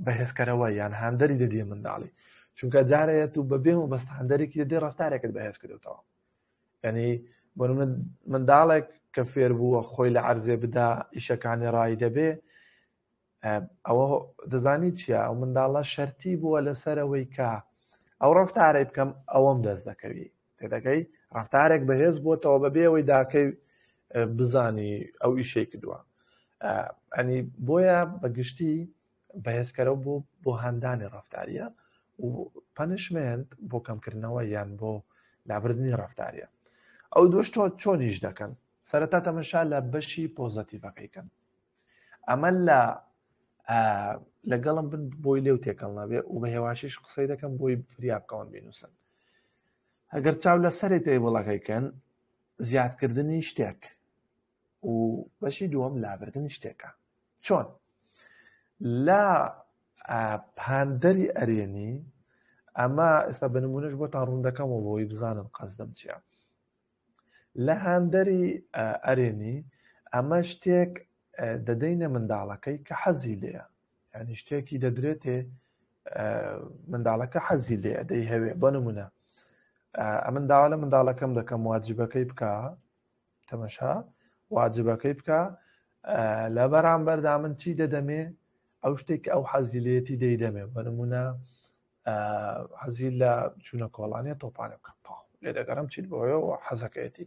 بەهێزکەرەوە یان هاندەری دەدی منداڵی چونکە جارەیەت و بەبێ و بەست هاندەرێکی دەدی ڕفتارێکت بەهێز کردێتەوە ینی بۆ منداڵێک کە فێر بووە خۆی لە عەرزێ بدا ئیشەکانی ڕای دەبێ ئەوە دەزانی چییە ئەو منداڵە شەرتی بووە لەسەرەوەی کە ئەو ڕفتارەی بکەم ئەوەم دەست دەکەوی تێدەگەی ڕفتارێک بەهێز بۆتەوە بەبێ ئەوەی داکەی بزانی ئەو ئیشەی کردووە ئەنی بۆیە بەگشتی بەهێزکەرەوە بۆ بۆ هاندانی ڕفتاریە و punishment بۆ کەمکردنەوە یان بۆ لابردنی ڕفتاریە ئەو دوش تۆ چۆنیش دەکەن سەرەتا تەمەشا لە بەشی positive ەکەی کەن ئەمە لە لەگەڵم بن بۆی لێو تێکەڵ نەبێ و بە هێواشیش قسەی دەکەم بۆی فریا بکەون بینوسن ئەگەر چاو لە سەری table ەکەی کەن زیادکردنی شتێک و بەشی دووەم لابردنی شتێکە چۆن لە هاندەری ئەرێنی ئەمە ئێستا بە نمونەش بۆتان ڕوون دەکەمەوە بۆی بزانن قەزدەم چییە لە هاندەری ئەرێنی ئەمە شتێک دەدەینە منداڵەکەی کە حەزی لێیە یعنی شتێکی دەدرێتێ منداڵەکە حەزی لێ دەیهەوێ بۆ نمونە ئەمن داوا لە منداڵەکەم دەکەم واجبەکەی بکە تەمەشا واجبەکەی بکە لە بەرامبەردا من چی دەدەمێ ئەو شتێک کە ئەو حەزی لێتی دەیدەمێ بە نمونە حەزی لە چوونە کۆڵانە تۆپانە بکەم لێ دەگەڕم چیت بۆیەوە حەزەکەیەتی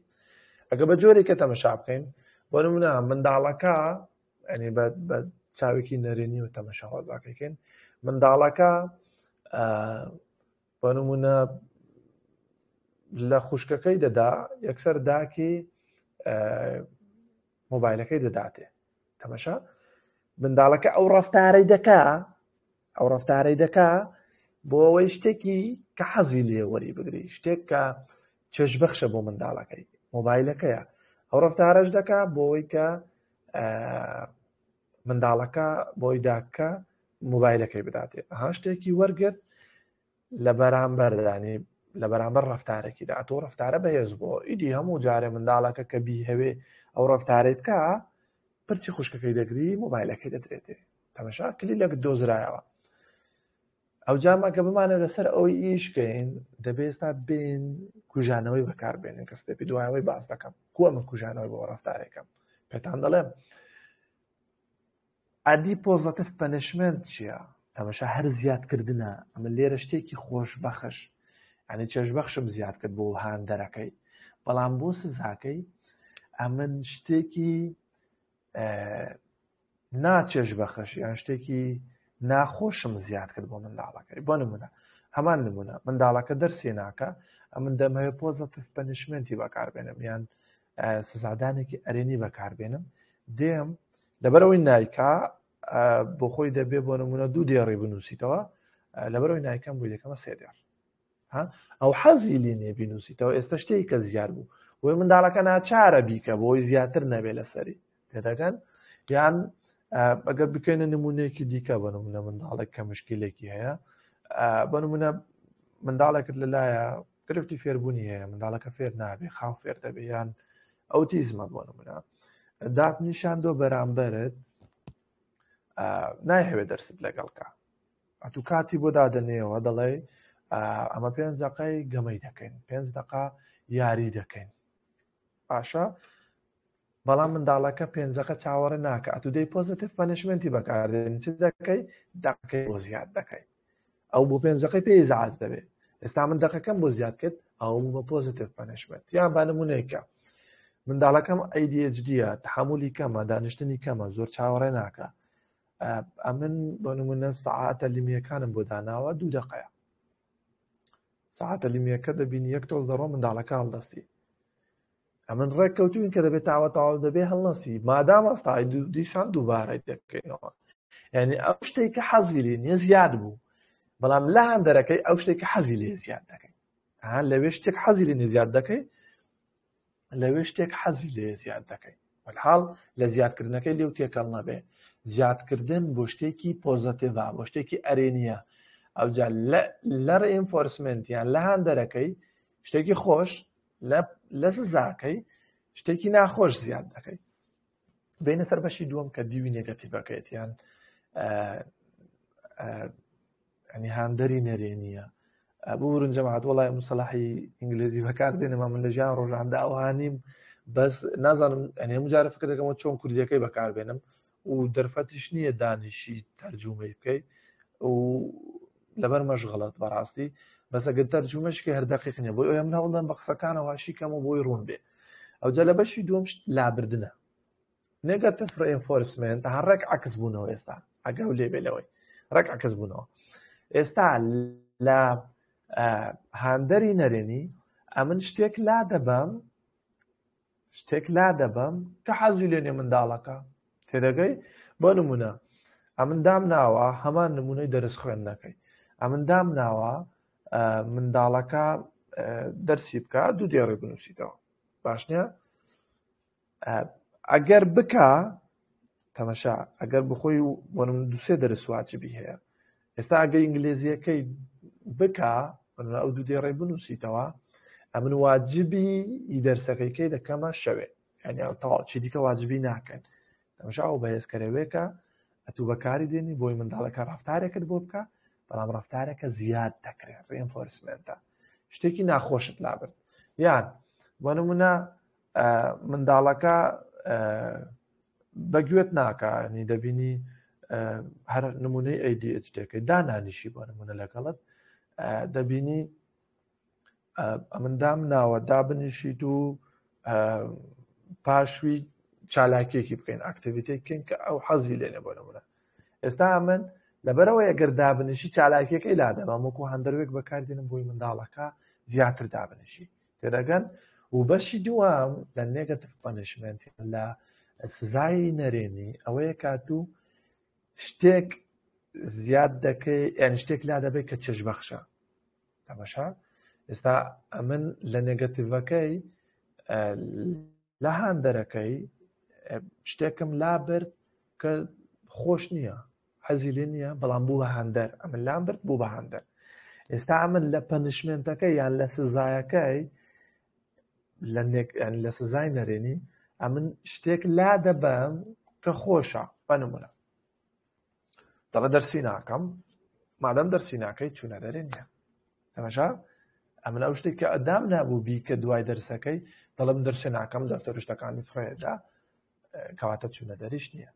ئەگە بە جۆرێکە تەمەشا بکەین بۆ نمونە منداڵەکە ئەنی بە چاوێکی نەرێنی و تەمەشا وەزاکەکەین منداڵەکە بۆ نمونە لە خوشکەکەی دەدا یەکسەر داکی مۆبایلەکەی دەداتێ تەمەشا منداڵەکە ئەو ڕفتارەی دەکا ئەو ڕفتارەی دەکا بۆ ئەوەی شتێکی کە حەزی لێ وەری بگری شتێک کە چێژبەخشە بۆ منداڵەکەی مۆبایلەکەیە ئەو ڕفتارەش دەکا بۆ ئەوەی کە منداڵەکە بۆی داکە مۆبایلەکەی بداتێ ها شتێکی وەرگرت لە بەرامبەردانی لە بەرامبەر ڕفتارێکیدا تۆ ڕفتارە بەهێز بۆ ئیدی هەموو جارێ منداڵەکە کە بیهەوێ ئەو ڕفتارەی بکە پرچی خوشکەکەی دەگری مۆبایلەکەی دەدرێتێ تەمەشا کلیلێک دۆزرایەوە ئەو جامە کە بمانەوە لەسەر ئەوەی ئیشکەین دەبێ ئێستا بین کوژانەوەی بەکاربێنین کە step ی دوایەوەی باس دەکەم کو ئەمە کوژانەوەی بۆ ڕفتارێکم پێتان دەڵێم ئەدی positive punishment چییە؟ تەمەشا هەر زیادکردنە ئەمە لێرە شتێکی خۆشبەخش یعنی چێژبەخشم زیاد کرد بۆ هاندەرەکەی بەڵام بۆ سزاکەی ئەمن شتێکی ناچێژ بەخش یان شتێکی ناخۆشم زیاد کرد بۆ منداڵەکەی بۆ نمونە هەمان نمونە منداڵەکە دەرسێ ناکە ئەمن دەمەوێت positive punishment ی بەکاربێنم یان سزادانێکی ئەرێنی بەکاربێنم دێم لەبەرەوەی نایکا بۆ خۆی دەبێ بۆ نمونە دوو دێڕی بنووسیتەوە لەبەرەوەی نایکەم بۆی دەکەمە سێ دێڕ ئەو حەزی لێ نییە بینوسیتەوە ئێستا شتێک کە زیاد بوو بۆی منداڵەکە ناچارە بیکە بۆی زیاتر نەبێ لەسەری. تێدەگەن یان ئەگەر بکەینە نمونەیەکی دیکە بە نمونە منداڵێک کە مشکلێکی هەیە بە نمونە منداڵێکت لەلایە گرفتی فێربوونی هەیە منداڵەکە فێر نابێ خاو فێر دەبێ یان ئەوتیزمە بۆ نمونە دات نیشان دۆ بەرامبەرت نایهەوێ دەرست لەگەڵکە ئەتو کاتی بۆ دادەنێەوە دەڵێ ئەمە پێنج دقەی گەمەی دەکەین پێنج دقا یاری دەکەین باشە بەڵام منداڵەکە پێنجەکە چاوەڕێ ناکە ئەتو دەی positive punishment ی بەکاردێنی چ دەکەی دەقەکەی بۆ زیاد دەکەی ئەو بۆ پێنجەکەی پێی ئیزعاج دەبێت ئێستا من دەقەکەم بۆ زیاد کرد ئەو بوو بە positive punishment یان با نمونەیەکە منداڵەکەم ADHD ە تحملی کەمە دانیشتنی کەمە زۆر چاوەڕێ ناکە ئەمن بۆ نمونە سەعاتە لیمیەکانم بۆ داناوە دوو دقەیە سەعاتە لیمیەکە دەبینی یەک تۆز دەڕۆ منداڵەکە هەڵدەستی ئەمن ڕێک کەوتوین کە دەبێت تاوە تەواو دەبێ هەڵنەسی مادام ئەستای دیسان دووبارەی دەکەینەوە یعنی ئەو شتێک کە حەزی لێ نییە زیاد بوو بەڵام لە هەندەرەکەی ئەو شتێک کە حەزی لێ زیاد دەکەی لەوێ شتێک حەزی لێ زیاد دەکەی لەوێ شتێک حەزی لێ زیاد دەکەی وەلحاڵ لە زیادکردنەکەی لێو تێکەڵ نەبێ زیادکردن بۆ شتێکی positive ە بۆ شتێکی ئەرێنیە ئەوجا لە reinforcement یان لە هاندەرەکەی شتێکی خۆش لە سزاکەی شتێکی ناخۆش زیاد دەکەی بینە سەر بەشی دووەم کە دیوی negative ەکەیت یان ینی هاندەری نەرێنیە بورن جەماعەت وڵای مسەلاحی ئینگلیزی بەکار دێنم من لە ژیان ڕۆژاندا ئەوها نیم بەس نازانم ئەنی هەموو جارە فکر دەکەمەوە چۆن کوردیەکەی بەکاربێنم و دەرفەتیش نییە دانیشی تەرجومەی بکەی و لەبەر مەشغڵەت بەڕاستی بەس ئەگەر تەرجومەش کە هەر دەقیق نییە بۆی ئەوە من هەوڵدەم بە قسەکانەوە شی کەم و بۆی ڕوون بێ ئەوجا لە بەشی دووەم شت لابردنە negative reinforcement هەر ڕێک عەکس بوونەوە ئێستا ئەگەو لێ بێ لەوەی ڕێک عەکس بوونەوە ئێستا لە هاندەری نەرێنی ئەمن شتێک لا دەبەم شتێک لا دەبەم کە حەزی لێ نیە منداڵەکە تێدەگەی بۆ نمونە ئەمن دام ناوە هەمان نمونەی دەرس خوێندنەکەی ئەمن دام ناوە منداڵەکە دەرسی بکە دوو دێڕی بنووسیتەوە باش نییە ئەگەر بکە تەمەشا ئەگەر بخۆی و بۆنم دوسێ دەرس واجبی هەیە ئێستا ئەگەر ئینگلیزیەکەی بکا ئەو دوو دێڕەی بنووسیتەوە ئەمن واجبی ئی دەرسەکەی کەی دەکەمە شەوێ یعنی ئەو تەواو چی دیکە واجبی ناکەن تەمەشا ئەو بەهێزکەرەوێکە ئەتوو بەکاری دێنی بۆی منداڵەکە ڕفتارێکت بۆ بکە بەڵام ڕفتارەکە زیاد دەکرێت reinforcement ە شتێکی ناخۆشت لابرد یان بۆ نمونە منداڵەکە بەگوێت ناکە ینی دەبینی هەر نمونەی ADHD ەکەی دانانیشی بۆ نمونە لەگەڵت دەبینی ئەمن دام ناوە دابنیشیت و پاشوی چالاکیەکی بکەین activity بکەین کە ئەو حەزی لێنێ بۆ نمونە ئێستا من لەبەرەوەی ئەگەر دابنیشی چالاکیەکەی لادەبام وەکو هەندەروێک بەکاردێنم بۆی منداڵەکە زیاتر دابنیشی تێدەگەن و بەشی دووەم لە negative punishment لە سزای نەرێنی ئەوەیە کاتوو شتێک زیاد دەکەی یان شتێک لا دەبێت کە چێژ بەخشە تەمەشا ئێستا ئەمن لە negative ەکەی لە هاندەرەکەی شتێکم لا برد کە خۆش نییە حەزی لێ نییە بەڵام بوو بە هاندەر ئەمن لام برد بوو بە هاندەر ئێستا ئەمن لە punishment ەکە یان لە سزایەکەی لە لە سزای نەرێنی ئەمن شتێک لا دەبەم کە خۆشە بە نمونە دەڵێ دەرسی ناکەم مادەم دەرسی ناکەی چوونە دەرێ نییە تەماشا ئەمن ئەو شتێک کە ئەدام نابوو بیکە دوای دەرسەکەی دەڵم دەرسێ ناکەم دەفتەر شتەکانی فڕێدا کەواتە چوونە دەریش نییە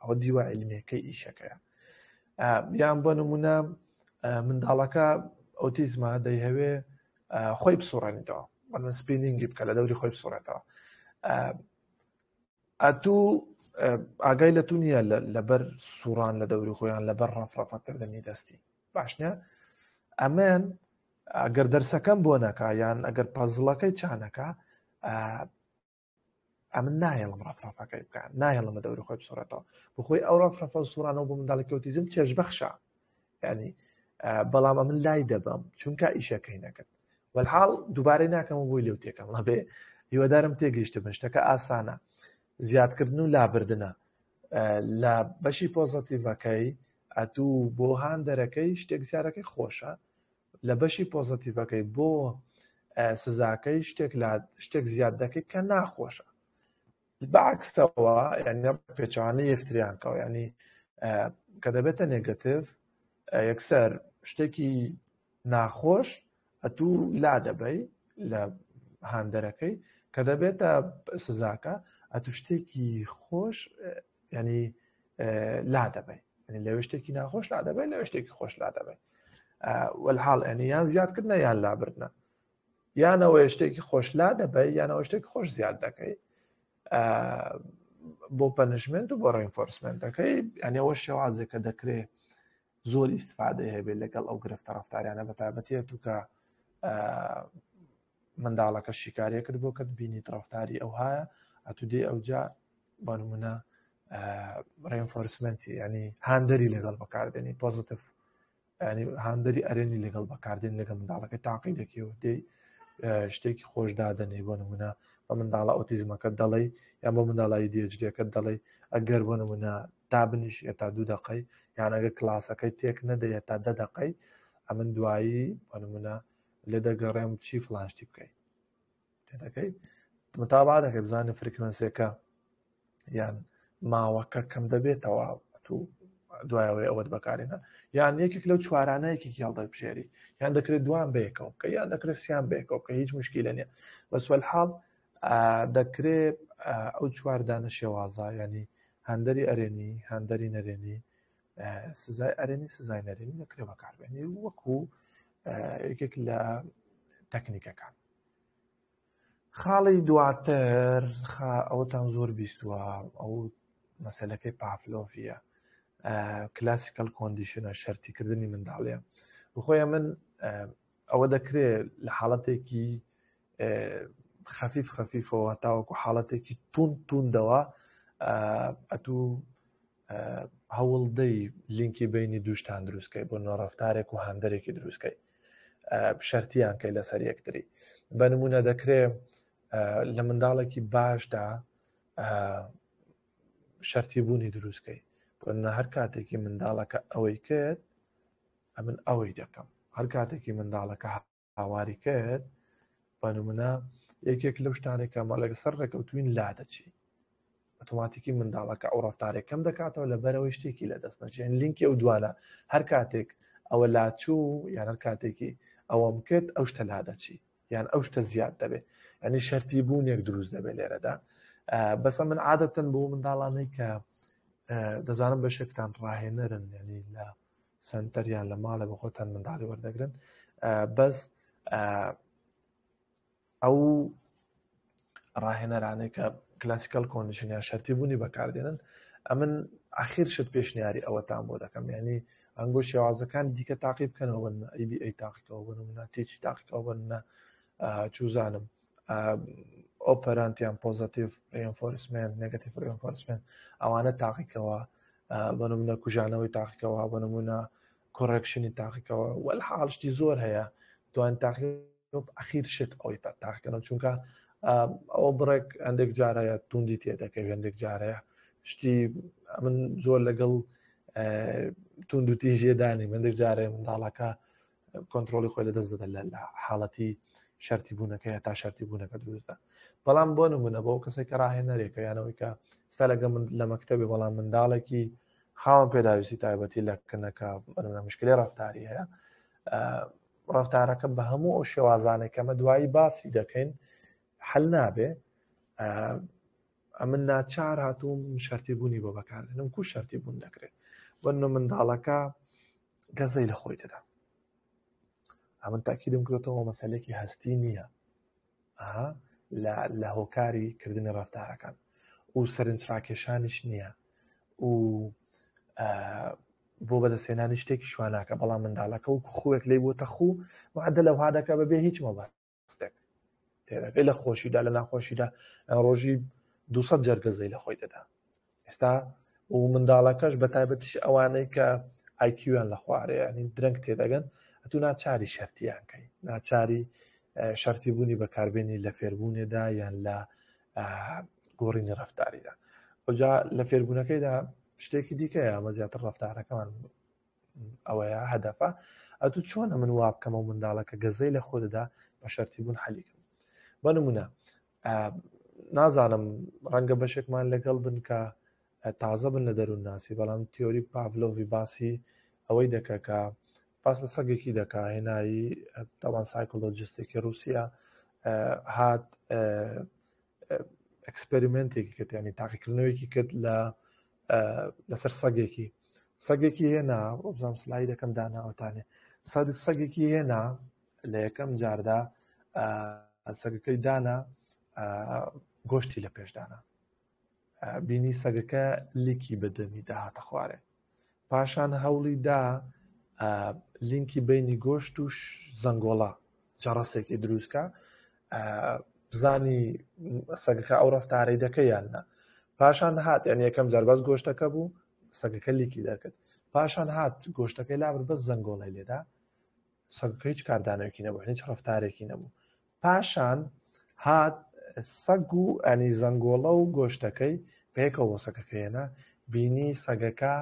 ئەوە دیوە عیلمیەکەی ئیشەکەیە یان بۆ نمونە منداڵەکە ئۆتیزمە دەیهەوێ خۆی بسوڕێنیتەوە بەڵام spinning ی بکە لە دەوری خۆی بسوڕێتەوە ئەتوو ئاگای لە تو نییە لەبەر سوڕان لە دەوری خۆیان لەبەر ڕەفڕەفەکردنی دەستی باش نیە ئەمن ئەگەر دەرسەکەم بۆ نەکا یان ئەگەر پەزڵەکەی چانەکە ئەمن نایەڵم ڕەفڕەفەکەی بکە نایەڵم بە دەوری خۆی بسوڕێتەوە بخۆی ئەو ڕەفڕەفە و سوڕانەوە بۆ منداڵی ئۆتیزم چێژ بەخشە ینی بەڵام ئەمن لای دەبم چونکە ئیشەکەی نەکرد وەلحاڵ دووبارەی ناکەمە بۆی لێو تێکەم نەبێ هیوادارم تێگەیشتە بن شتەکە ئاسانە. زیادکردن و لابردنە لە بەشی positive ەکەی ئەتوو بۆ هاندەرەکەی شتێک زیادەکەی خۆشە لە بەشی positive ەکەی بۆ سزاکەی شتێک لە شتێک زیاد دەکەی کە ناخۆشە بەعکسەوە یعنی پێچوانە یەکتریان کەەوە ینی کە دەبێتە negative یەکسەر شتێکی ناخۆش ئەتوو لا دەبەی لە هاندەرەکەی کە دەبێتە سزاکە ئەتو شتێکی خۆش ینی لا دەبەی لەوێ شتێکی ناخۆش لا دەبەی لەوێ شتێکی خۆش لا دەبەی وەلحاڵ ینی یان زیادکردنە یان لابردنە یانەوەی شتێکی خۆش لا دەبەی یانەوە شتێکی خۆش زیاد دەکەی بۆ punishment و بۆ reinforcement ەکەی یانەوە شێوازێکە دەکرێت زۆر ئیسفادەی هەبێت لەگەڵ ئەو گرفتە ڕفتاریانە بە تایبەتیە تو کە منداڵەکە شیکاریە کرد بۆ کرد بینیت ڕفتاری ئەوهایە ئەتو دێ ئەوجا بۆ نمونە reinforcement ی ینی هاندەری لەگەڵ بەکاردێنی positive ینی هاندەری ئەرێنی لەگەڵ بەکاردێن لەگەڵ منداڵەکە تاقی دەکەوە دێ شتێکی خۆش دادەنێ بۆ نمونە بە منداڵە ئۆتیزمەکە دەڵێ یان بۆ منداڵی ADHD ەکە دەڵێ ئەگەر بۆ نمونە تا بنیشی تا دوو دقەی یان ئەگەر کلاسەکەی تێک نەدەیە تا دە دقەی ئەمن دوایی بۆ نمونە لێ دەگەڕێم چی فلانشتی بکەی تێدەکەی متابا دەکەی بزانانی frequency ەکە یان ماوەکە کەم دەبێتەوە تو دوایەوەی ئەوەت بەکارێنە یان یەکێک لەو چوارانە یەکێکی هەڵدەبژێری یان دەکرێت دوان بەیەکەوە بکە یان دەکرێت سیان بەیەکەوە بکە هیچ مشکیلە نییە بەس وەلحاڵ دەکرێت ئەو چواردانە شێوازە ینی هەندەری ئەرێنی هەندەری نەرێنی سزای ئەرێنی سزای نەرێنی دەکرێت بەکاربێنی وەکو یەکێک لە تەکنیکەکان خاڵی دواتر ئەوەتان زۆر بیستووە ئەو مەسلەکەی پافلۆفیە classical condition ە شەرتیکردنی منداڵیە بخۆیە من ئەوە دەکرێت لە حاڵەتێکی خەفیف خەفیفەوە تاوەکو حاڵەتێکی تون توندەوە ئەتوو هەوڵدەی لینکی بینی دووشتان دروستکەی بۆ نۆڕەفتارێک و هاندەرێکی دروستکەی شەرتیان کەی لەسەر یەکتری بە نمونە دەکرێ لە منداڵێکی باشدا شەرتی بوونی دروستکەی بۆ هەر کاتێکی منداڵەکە ئەوەی کرد ئەمن ئەوەی دەکەم هەر کاتێکی منداڵەکە هاواری کرد بە نمونە یەکێک لەو شتانێک کە مەڵێک سەر ڕێکەوتوین لا دەچی ئۆتۆماتیکی منداڵەکە ئەو ڕفتارێک کەم دەکاتەوە لە بەرەوەی شتێکی لە دەست نەچێن لینکی ئەو دوانە هەر کاتێک ئەوە لاچوو یان هەر کاتێکی ئەوەم کرد ئەو شتە لا دەچی یان ئەو شتە زیاد دەبێت ینی شەرتی بوونێک دروست دەبێت لێرەدا بەسە من عادەتەن بۆ منداڵانەی کە دەزانم بەشێکتان ڕاهێنەرن ینی لە سنتەر یان لە ماڵێ بە خۆتان منداڵی وەردەگرن بەس ئەو ڕاهێنەرانەی کە classical condition یان شەرتی بوونی بەکاردێنن ئەمن ئاخیر شت پێشنیاری ئەوەتان بۆ دەکەم ینی ئەنگۆ شێوازەکان دیکە تاقی بکەنەوە بن ABA تاقیکەوە بن منە تێکی تاقیکەوە بن چوزانم operant یان positive reinforcement negative reinforcement ئەوانە تاقیکەوە بە نمونە کوژانەوەی تاقیکەوە بە نمونە correction ی تاقیکەوە وەل حاڵ شتی زۆر هەیە دوان تاقی ئەخیر شت ئەوەی تاقیکەنەوە چونکە ئەوە بڕێک هەندێک جارەیە توندی تێدەکەوێت هەندێک جارەیە شتی من زۆر لەگەڵ توند و تیژێدانی هەندێک جارێ منداڵەکە کۆنتترۆلی خۆی لەدەست دەدەن لە حاڵەتی شەرتی بوونەکەی تا شەرتی بوونەکە دروستە بەڵام بۆ نمونە بۆ کەسێک کە ڕاهێنەرێکە یانەوەی کە ستا لەگە من لە مەکتتەبی بەڵام منداڵێکی خاوەن پێداویستی تایبەتی لە کنەکە مشکلی ڕفتاری هەیە ڕفتارەکە بە هەموو ئەو شێوازانێک کەمە دوایی باسی دەکەین حل نابێ ئەمن ناچار هاتووم شەرتی بوونی بۆ بەکاردێنم کو شەرتی بوون دەکرێت وەنە منداڵەکە گەزەی لە خۆی دەدا ئەمن تاکیدم کردێتەوە مەسلێکی هەستی نییە لە هۆکاری کردنی ڕفتارەکان و سەرنجڕاکێشانیش نییە و بۆ بەدەستێنانی شتێکی شواناکە بەڵام منداڵەکە و خوێک لی بۆتە خوو وعدە لەوها دەکە بەبێ هیچ مەبەستێک تێدەکەی لە خۆشیدا لە ناخۆشیدا ڕۆژی 200 جەرگەزەی لە خۆی دەدا ئێستا و منداڵەکەش بە تایبەتیش ئەوانەی کە IQ یان لە خوارێ ینی درەنگ تێدەگەن ئەتو ناچاری شەرتیان کەی ناچاری شەرتی بوونی بەکاربێنی لە فێربوونێدا یان لە گۆڕینی ڕفتاریدا. ئەوجا لە فێربوونەکەیدا شتێکی دیکەیە، ئەمە زیاتر ڕفتارەکەمان ئەوەیە هەدەفە. ئەتو چۆنە من وا بکەمەوە منداڵەکە گەزەی لە خۆ دەدا بە شەرتی بوون حەلیکەم. بە نمونە نازانم ڕەنگە بەشێکمان لەگەڵ بن کە تازە بن لە دەروون ناسی، بەڵام تیۆری پاڤلۆڤی باسی ئەوەی دەکا کە باس لە سەگێکی دەکا هێنایی تاوان psychologist ێکی رووسیا هات experiment ێکی کرد، ینی تاقیکردنەوەیەکی کرد لە لەسەر سەگێکی، سەگێکی هێنا، بزانم slide ەکەم داناوەتانێ، سەگێکی هێنا لە یەکەم جاردا سەگەکەی دانا گۆشتی لە پێشدانا، بینی سەگەکە لیکی بەدەمی داهاتە خوارێ. پاشان هەوڵی دا لینکی بینی گۆشت و زەنگۆڵە جەڕەسێکی دروستکە، بزانی سەگەکە ئەو ڕفتارەی دەکە یان نا. پاشان هات، یعنی یەکەم جار بەس گۆشتەکە بوو، سەگەکە لیکی دەکرد. پاشان هات گۆشتەکەی لابرد، بەس زەنگۆڵەی لێدا، سەگەکە هیچ کاردانەوەکی نەبوو، هیچ ڕفتارێکی نەبوو. پاشان هات سەگ و ئەنی زەنگۆڵە و گۆشتەکەی پێکەوە بۆ سەگەکە هێنا، بینی سەگەکە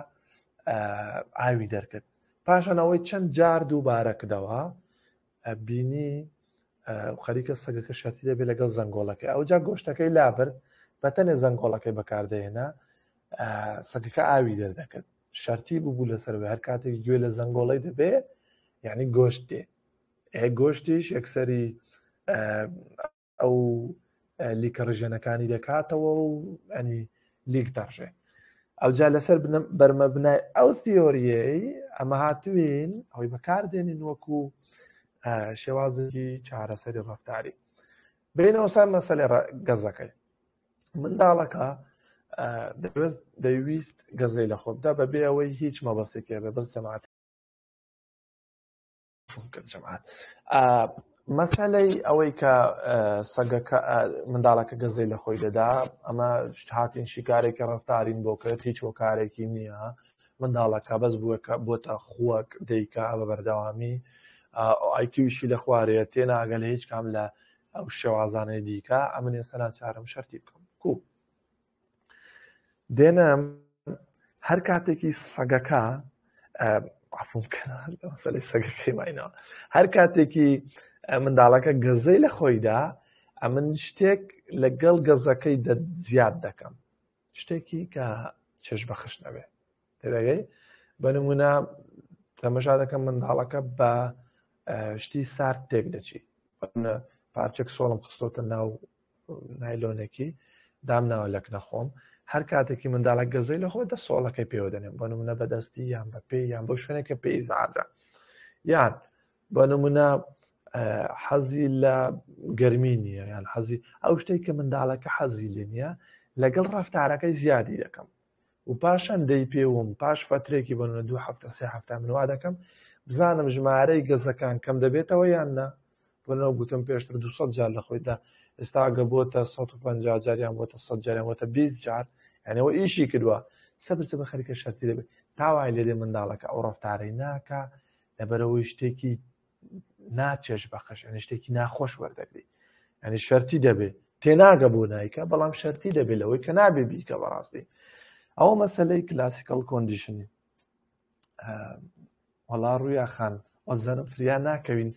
ئاوی دەرکرد. پاشان ئەوەی چەند جار دووبارە کردەوە، بینی خەریکە سەگەکە شەرتی دەبێت لەگەڵ زەنگۆڵەکەی. ئەوجا گۆشتەکەی لابرد، بەتەنێ زەنگۆڵەکەی بەکاردەهێنا، سەگەکە ئاوی دەردەکرد. شەرتی بوو لەسەر هەر کاتێک گوێ لە زەنگۆڵەی دەبێ یعنی گۆشت دێ، گۆشتیش یەکسەری ئەو لیکە ڕژێنەکانی دەکاتەوە و ئەنی لیک دەڕژێ. ئەوجا لەسەر بەرمەبنای ئەو تیۆریەی ئەمە هاتوین ئەوەی بەکاردێنین وەکو شێوازێکی چارەسەری ڕفتاری. بینەوە سەر مەسەلەی گەزەکەی منداڵەکە، دەویست گەزەی لە خۆ بدا بەبێ ئەوەی هیچ مەبەستێکی هەبێ، بەس جەماعەت جەماعەت. مەسەلەی ئەوەی کە سەگەکە منداڵەکە گەزەی لە خۆی دەدا، ئەمە هاتین شیکارێکی ڕفتارین بۆ کرد، هیچ هۆکارێکی نییە. منداڵەکە بەس بووە کە بۆتە خووەک دەیکا بە بەردەوامی، IQ یشی لە خوارەیە، تێناگە لە هیچ کام لە ئەو شێوازانەی دیکە. ئەمن ئێستا ناچارم شەرتی بکەم. کو دێنم هەر کاتێکی سەگەکە، عفوم بکەن مەسەلەی سەگەکەی ماینەوە، هەر کاتێکی منداڵەکە گەزەی لە خۆیدا، ئەمن شتێک لەگەڵ گەزەکەی زیاد دەکەم، شتێکی کە چێژ بەخش نەبێ. تێدەگەی؟ بە نمونە تەمەشا دەکەم منداڵەکە بە شتی سارد تێک دەچی، پارچێک سۆڵم خستۆتە ناو نایلۆنێکی دامناوە لەک نەخۆم، هەر کاتێکی منداڵە گەزەی لە خۆ دە سۆڵەکەی پێوە دەنێم، بۆ نمونە بەدەستی یان بە پێی یان بۆ شوێنێکە پێی زادە، یان بۆ نمونە حەزی لە گەرمی نییە، یان حەزی ئەو شتێک کە منداڵەکە حەزی لێ نییە لەگەڵ ڕفتارەکەی زیادی دەکەم و پاشان دەیپێوم. پاش فترێکی بۆ نمونە 2 هەفتە 3 هەفتە من وا دەکەم بزانم ژمارەی گەزەکان کەم دەبێتەوە یان نا. بۆ نمونە گوتم پێشتر 200 جار لە خۆیدا، ئێستا ئەگە بۆتە 150 جار یان بۆتە 100 جار یان بۆتە 20 جار، یعنی ئەوە ئیشی کردووە. سەبر سەبر خەریکە شەرتی دەبێت تا وای لێ دێ منداڵەکە ئەو ڕەفتارەی ناکا، لەبەرەوەی شتێکی ناچێژ بەخش، یعنی شتێکی ناخۆش وەردەگری، یعنی شەرتی دەبێت، تێناگە بۆ نایکە، بەڵام شەرتی دەبێت لەوەی کە نابێ بیکە. بەڕاستی ئەوە مەسەلەی classical conditioning. وەڵا ڕویا خان وەبزانم فریا ناکەوین،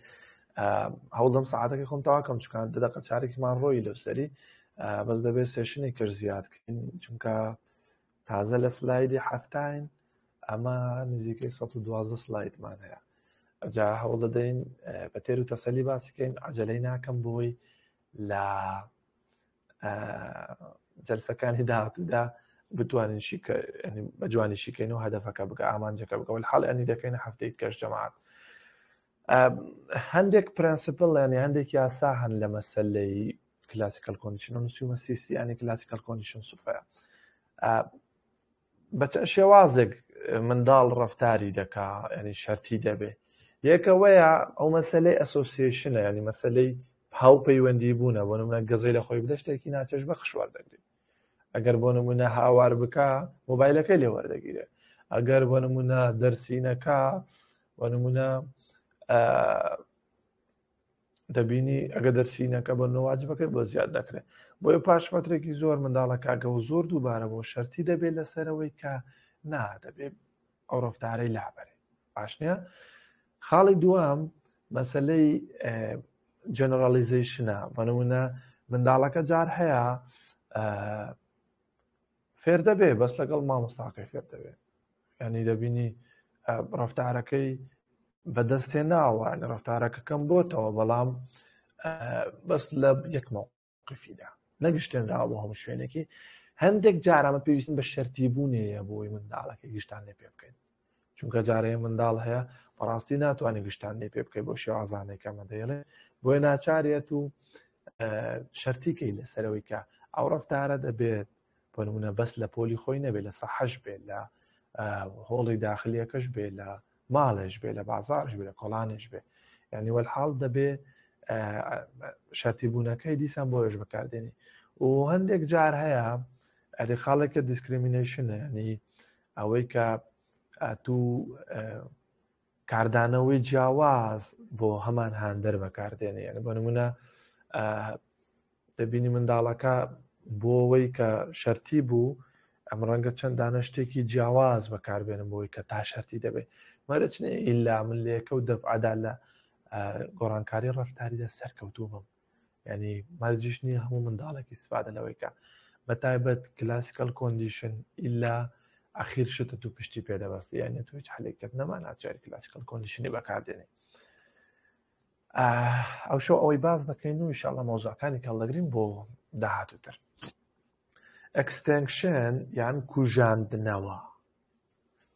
هەوڵدەم سەعاتەکەی خۆم تەواکەم، چونکە دە دەقە چارێکمان ڕۆی لەو سەری، بەس دەبێت session ی کەش زیاد بکەین، چونکە تازە لە slide ی 70ین، ئەمە نزیکەی 112 slide مان هەیە. جا هەوڵ دەدەین بە تێر و تەسەلی باسیکەین، عجلەی ناکەم بۆی لە جەلسەکانی داهاتوودا بتوانین بە جوانی شیکەین و هەدەفەکە بگە، ئامانجەکە بگە. حاڵ ئەنی دەکەین هەفتەی کەش جەماعەت. هەندێک principle ینی هەندێک یاسا هەن لە مەسەلەی classical condition، نووسیومە CC ینی classical condition سوفەیە. بە چەند شێوازێک منداڵ ڕفتاری دەکا، ینی شەرتی دەبێ. یەکەوەیە ئەو مەسلەی association ە، ینی مەسلەی هاو پەیوەندی بوونە. بۆ نمونە گەزەی لە خۆی بدە شتێکی ناچێژ بەخش وەردەگرێت. ئەگەر بۆ نمونە هاوار بکە مۆبایلەکەی لێ وەردەگیرێ. ئەگەر بۆ نمونە دەرسینەکە بۆ نمونە دەبینی ئەگە دەرسینەکە بۆ نواجبەکەی بۆ زیاد دەکرێت. بۆیە پاش فترێکی زۆر منداڵەکە گەو زۆر دووبارە بۆ شەرتی دەبێت لەسەرەوەی کە نا دەبێت ئەو ڕفتارەی لابەرێ باش نییە؟ خاڵی دووەم مەسلەی generalization ە بەنمونە منداڵەکە جار هەیە فێر دەبێ بەس لەگەڵ مامۆستاکەی فێر دەبێ ینی دەبینی ڕفتارەکەی بەدەستێ ناوە ڕفتارەکە کەم بۆتەوە بەڵام بەس لە یەکمەوە قفیدا نەگشتێنراوە بۆ هەموو شوێنێکی هەندێک جار ئەمە پێویستم بە شەرتی بوونەیە بۆی منداڵەکە گشتان لێ پێ بکەین چونکە جارەیە منداڵ هەیە بەڕاستی ناتوانێت گشتان لێ پێ بکەی بۆ شێوازانێک ئەمە دەیڵێ بۆیە ناچارێت و شەرتیکەی لەسەرەوەی کە ئەو ڕفتارە دەبێت بۆ نمونە بەس لە پۆلی خۆی نەبێت لە سەحەش بێت لە هۆڵی داخلیەکەش بێ لە ماڵێش بێ لە بازارش بێ لە کۆڵانێش بێ یعنی وەلحاڵ دەبێ شەرتی بوونەکەی دیسان بۆیش بەکاردێنی و هەندێک جار هەیە ئەری خاڵێکە discrimination ە ینی ئەوەی کە تو کاردانەوەی جیاواز بۆ هەمان هاندەر بەکاردێنێ یعنی بۆ نمونە دەبینی منداڵەکە بۆ ئەوەی کە شەرتی بوو ئەم ڕەنگە چەند دانە شتێکی جیاواز بەکاربێنم بۆی کە تا شەرتی دەبێت مەرج نییە ئیلا من لەیەکە و دەفعدا لە گۆڕانکاری ڕەفتاریدا سەرکەوتوو بم ینی مەرجیش نییە هەموو منداڵێکی استفادە لەوەی کە بە تایبەت classical condition ئیلا ئەخیر شتە تو پشتی پێدەبەستی یعنی تو هیچ حلێکت نەما ناچاری classical condition ی بەکاردێنی ئەو شەو ئەوەی باس دەکەین و ئیشاڵە مەوزوعەکانی کەڵدەگرین بۆ داهاتووتر. Extinction یان کوژاندنەوە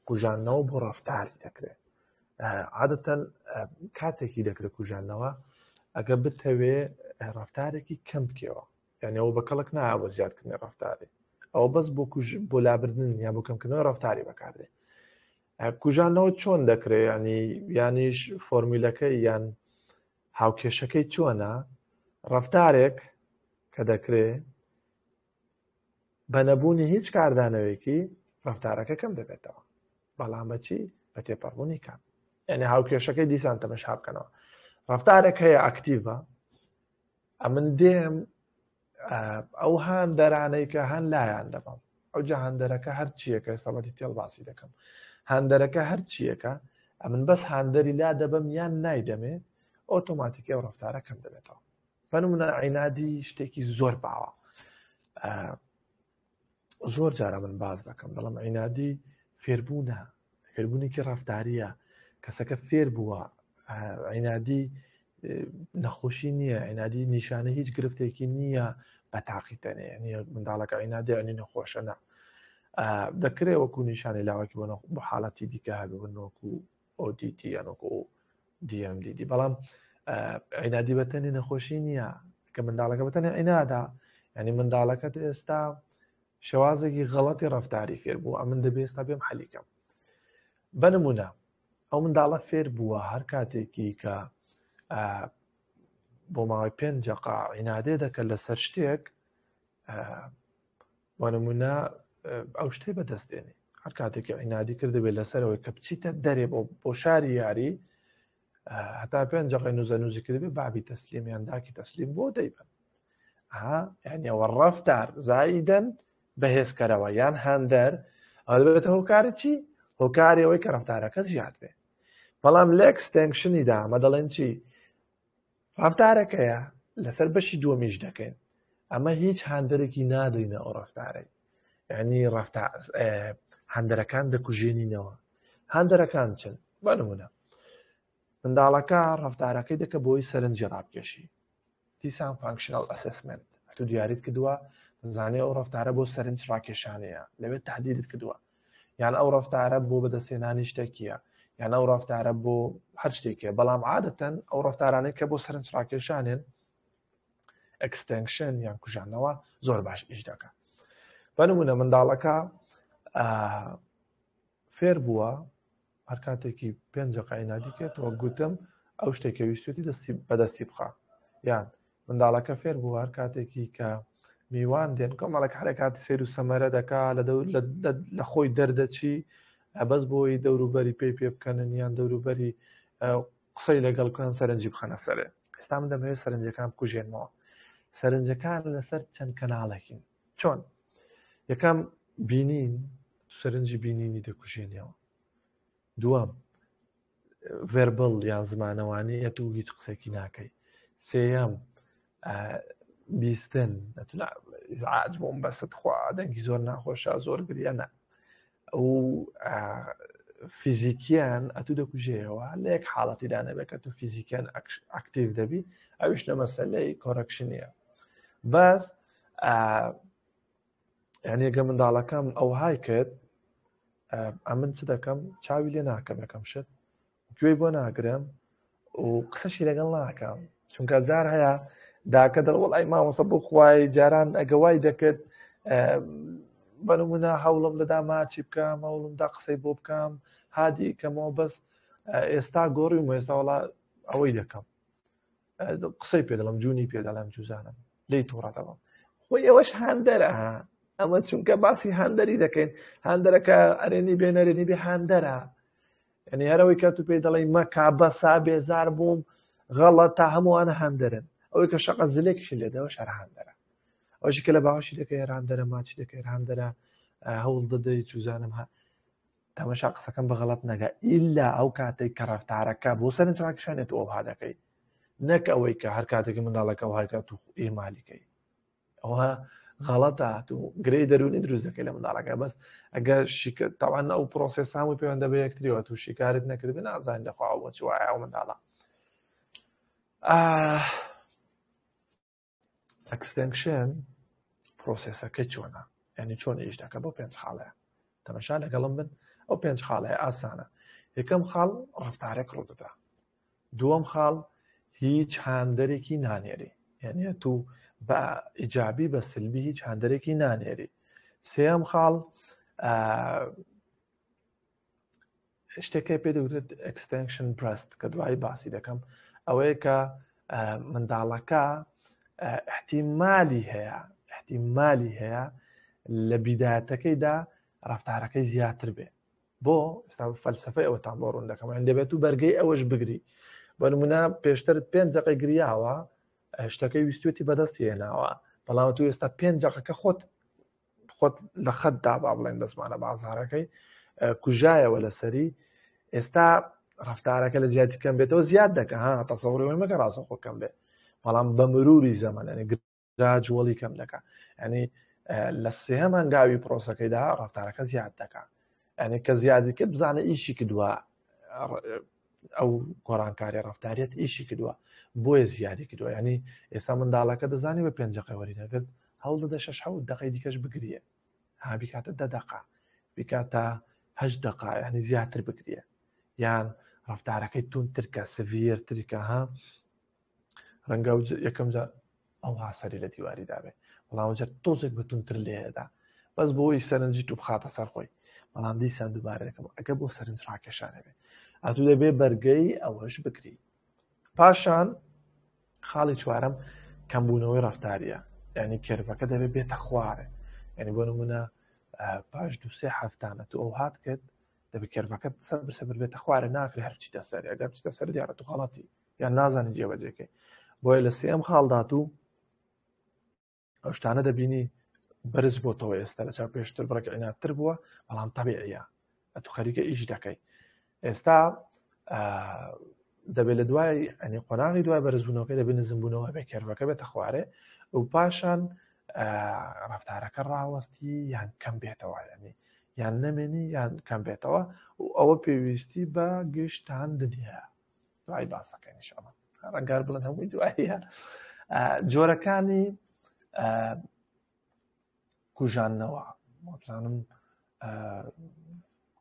کوژاندنەوە بۆ ڕەفتاری دەکرێت عادەتەن کاتێکی دەکرێت کوژاندنەوە ئەگە بتەوێ ڕەفتارێکی کەم بکەوە یعنی ئەوە بە کەڵک نایە بۆ زیادکردنی ڕەفتاری ئەوە بەس بۆ کوژ بۆ لابردن یا بۆ کەمکردنەوەی ڕەفتاری بەکاردێ کوژانەوە چۆن دەکرێت ینی یانیش فۆرمیلەکەی یان هاوکێشەکەی چۆنە ڕفتارێک کە دەکرێ بە نەبوونی هیچ کاردانەوەیەکی ڕفتارەکە کەم دەبێتەوە بەڵام بەچی بە تێپەڕبوونی کات یعنی هاوکێشەکەی دیسان تەمەشا بکەنەوە ڕفتارێک هەیە ئەکتیڤە ئەمن دێم ئەو هاندەرانەی کە هەن لایان دەبم ئەو جا هاندەرەکە هەر چیەکە ئێستا بە detail باسی دەکەم هاندەرەکە هەر چیەکە ئەمن بەس هاندەری لا دەبم یان نایدەمێ ئۆتۆماتیکی ئەو ڕفتارە کەم دەبێتەوە بەنمونە عینادی شتێکی زۆر باوە زۆر جارە من باز دەکەم دەڵم عینادی فێربوونە فێربوونێکی ڕفتاریە کەسەکە فێر بووە عینادی نەخۆشی نییە عینادی نیشانە هیچ گرفتێکی نییە بە تاقی تەنێ نیە منداڵەکە عینادی ئەنی نەخۆشە نا دەکرێت وەکو نیشانەی لاوەکی بۆ بۆ حاڵەتی دیکە هەبن وەکو ODD یان وەکو DMDD بەڵام عینادی بەتەنی نەخۆشی نییە کە منداڵەکە بەتەنی عینادا ینی منداڵەکەت ئێستا شێوازێکی غەڵەتی ڕفتاری فێر بوو ئەمن دەبێ ئێستا بێم حەلیکەم بە نمونە ئەو منداڵە فێر بووە هەر کاتێکی کە بۆ ماوەی پێنج دەقە عینادێ دەکە لەسەر شتێک بۆ نمونە ئەو شتەی بەدەست دێنێ هەر کاتێکی عینادی کردبێت لەسەرەوەی کە بچیتە دەرێ بۆ بۆ شاری یاری هەتا پێنج دەقەی نوزە نوزی کردبێ بابی تەسلیم یان داکی تەسلیم بۆ دەیبن ها یعنی ئەوە ڕەفتار زایدەن بەهێزکەرەوە یان هاندەر ئەوە دەبێتە هۆکاری چی هۆکاری ئەوەی کە ڕەفتارەکە زیاد بێ بەڵام لە extinction یدا ئەمە دەڵێن چی ڕەفتارەکەیە لەسەر بەشی دووەمیش دەکەین ئەمە هیچ هاندەرێکی نادەینە ئەو ڕەفتارەی یعنی ڕەفتا هاندەرەکان دەکوژێنینەوە هاندەرەکان چن بە نمونە منداڵەکە ڕەفتارەکەی دەکە بۆی سەرنجی ڕابکێشی دیسان functional assessment ئەتو دیاریت کردووە دەزانێ ئەو ڕەفتارە بۆ سەرنج ڕاکێشانەیە لەوێ تهدیدت کردووە یان ئەو ڕەفتارە بۆ بەدەستهێنانی شتێکیە یان ئەو ڕەفتارە بۆ هەر شتێکە بەڵام عادەتەن ئەو ڕەفتارانەی کە بۆ سەرنج ڕاکێشانێن extinction یان کوژانەوە زۆر باش ئیش دەکە بە نمونە منداڵەکە فێر بووە هەر کاتێکی پێنج دەقە عینادی کرد وەک گوتم ئەو شتێک کە ویستێتی دەستی بەدەستی بخا یان منداڵەکە فێر بوو هەر کاتێکی کە میوان دێن کۆمەڵێک حرەکاتی سیر و سەمەرە دەکا لە لە خۆی دەردەچی بەس بۆی دەوروبەری پێی پێ بکەنن یان دەوروبەری قسەی لەگەڵ بکەن سەرنجی بخەنە سەرێ ئێستا من دەمەوێت سەرنجەکان بکوژێنمەوە. سەرنجەکان لەسەر چەند کەناڵێکین چۆن یەکەم بینین سەرنجی بینینی دەکوژێنەوە دووەم ڤێربڵ یان زمانەوانیە تو هیچ قسێکی ناکەی سێیەم بیستن ئیزعاج بۆم بەست خوا دەنگی زۆر ناخۆشە زۆر گریانە ئەو فیزیکیان ئەتو دەکوژێەوە لە یەک حاڵەتیدا نەبێت کە تو فیزیکیان active دەبی ئەوش لە مەسلەی correction ە بەس یعنی گە منداڵەکەم ئەوهای کرد ئەمن چ دەکەم چاوی لێ ناکەم یەکەم شت گوێی بۆ ناگرم و قسەشی لەگەڵ ناکەم چونکە جار هەیە داکە دەڵ وڵی مامۆسە بۆ خوای جاران ئەگە وای دەکرد بە نمونە هەوڵم دەدا ماچی بکەم هەوڵم دا قسەی بۆ بکەم هادی کەمەوە بەس ئێستا گۆڕی و ئێستا وڵا ئەوەی دەکەم قسەی پێ دەڵم جوونی پێ دەڵێم جوزانم لی تووڕە دەبم خۆی ئەوەش هاندەرە ئەمە چونکە باسی هاندەری دەکەین هاندەرەکە ئەرێنی بێ نەرێنی بێ هاندەرە یعنی هەرەوەی کە تو پێی دەڵێی مەکە بەسا بێزار بووم غەڵەت تا هەمووانە هاندەرن ئەوەی کە شەقە زلێکیشی لێدەوە شەر هاندەرە ئەوشی کە لە باوەشی دەکەی هەر هاندەرە ماچی دەکەی هەر هاندەرە هەوڵ دەدەی چوزانم ها تەمەشا قسەکەم بە غەڵەت نەگا ئیلا ئەو کاتێک کە ڕەفتارەکە بۆ سەرنج ڕاکشانێت ئەوها دەکەی نەک ئەوەی کە هەر کاتێکی منداڵەکە وهایکات و ئیمالیکەی ئەوە غەڵەتە تو گرێی دەرونی دروست دەکەی لە منداڵەکە بەس ئەگەر شیکە تاوان ئەو پرۆسێس هەمووی پەیوەندە بە یەکتریەوە تو شیکارت نەکردبێ نازانین لەخوا ئەوە چ وایە ئەو منداڵە extinction process ەکەی چۆنە یعنی چۆن ئیش دەکە بۆ پێنج خاڵەیە تەمەشا لەگەڵم بن ئەو پێنج خاڵەیە ئاسانە یەکەم خاڵ ڕفتارێک ڕوودەدا دووەم خاڵ هیچ هاندەرێکی نانێری یعنی تو بە ئیجابی بە سلبی هیچ هاندەرێکی نانێری سێم خاڵ شتێکەکەی پێ دەگوترێت extinction burst کە دوایی باسی دەکەم ئەوەیە کە منداڵەکە احتیممالی هەیە احتیممالی هەیە لە بیدایەتەکەیدا ڕفتارەکەی زیاتر بێ بۆ ئێستا فەلسفەی ئەوەتان بۆ ڕوون دەکەم یان دەبێت و بەرگەی ئەوەش بگری بە نمونە پێشتر پێنج دەقەی گریاوە شتەکەی ویستوێتی بەدەستی هێناوە بەڵام تو ئێستا پێنج دەقەکە خۆت خۆت لە خەتدا با بڵێن بە زمانە بازارەکەی کوژایەوە لەسەری ئێستا ڕفتارەکە لە زیادی کەم بێتەوە زیاد دەکە ها تەسەوری مەکە ڕاستەخۆ کەم بێ بەڵام بە مروری زەمەن gradually کەم دەکا ینی لە سێهەم هەنگاوی پرۆسەکەیدا ڕفتارەکە زیاد دەکا ینی کە زیادی کرد بزانە ئیشی کردووە ئەو گۆڕانکاری ڕفتاریەت ئیشی کردووە بۆیە زیادی کردووە ینی ئێستا منداڵەکە دەزانی بە پێنج دقەی وەری دەگرت هەوڵ دەدە شەش حەوت دقەی دیکەش بگریە ها بیکاتە دە دقە بیکاتە هەشت دقە ینی زیاتر بگریە یان ڕفتارەکەی توندترکە severe ترکە ها ڕەنگە یەکەم جار ئەوها سەری لە دیواری دابێ بەڵام جار تۆزێک بە تونتر لێدا بەس بۆی سەرنجی تو بخاتە سەر خۆی بەڵام دیسان دووبارە دەکەم ئەگە بۆ سەرنج ڕاکێشانە بێ ئەتو دەبێ بەرگەی ئەوەش بکری پاشان خاڵی چوارەم کەمبوونەوەی ڕفتاریە یعنی curve ەکە دەبێت بێتە خوارێ یعنی بۆ نمونە پاش دوسێ هەفتانە تو ئەو هات کرد دەبێت curve ەکە سەبر سەبر بێتە خوارێ ناکرێ هەرچیتە سەر ئەگەر بچیتە سەر دیارە تو غەڵەتی یان نازانی جێبەجێکەی بۆیە لە سێم خاڵدا تو ئەو شتانە دەبینی بەرز بۆتەوە ئێستا لە چاو پێشتر بڕێک عیناتر بووە بەڵام تەبیعیە ئەتو خەریکە ئیش دەکەی ئێستا دەبێت لە دوای ئەنی قۆناغی دوای بەرزبوونەوەکە دەبێت نزمبوونەوە بێ curve ەکە بێتە خوارێ و پاشان ڕفتارەکە ڕاوەستی یان کەم بێتەوە ینی یان نەمێنی یان کەم بێتەوە و ئەوە پێویستی بە گشتاندنیە دوای باس دەکەین ئینشاءاللە ڕەنگار بڵێن هەمووی دواییە جۆرەکانی کوژاندنەوە بزانم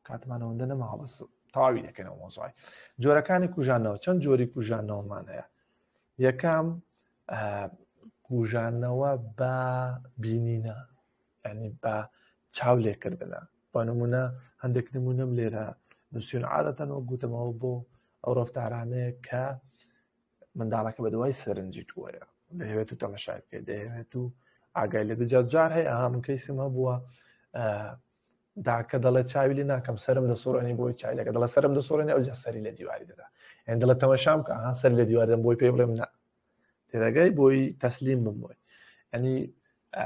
کاتمان ئەوەندە نەماوە بەس تەواوی دەکەینەوە مۆزای جۆرەکانی کوژانەوە چەند جۆری کوژانەوەمان هەیە یەکەم کوژانەوە بە بینینە ینی بە چاو لێکردنە بۆ نمونە هەندێک نمونەم لێرە نووسیون عادەتەن وەک گوتمەوە بۆ ئەو ڕفتارانەیە کە منداڵەکە بە دوای سەرنجی توەیە دەیەوێت و تەمەشای بکەیت دەیەوێت و ئاگای لە دوجار جار هەیە ئەها من کەیسم هەبووە داکە دەڵێ چاوی لێ ناکەم سرم دەسوڕێنی بۆی چایلەکە دەڵێ سرم دەسوڕێنی ئەو جا سەری لە دیواری دەدا یان دەڵێ تەمەشام کە ئەها سەر لە دیوار دەم بۆی پێی بڵێم نا تێدەگەی بۆی تەسلیم بم بۆی. ئەنی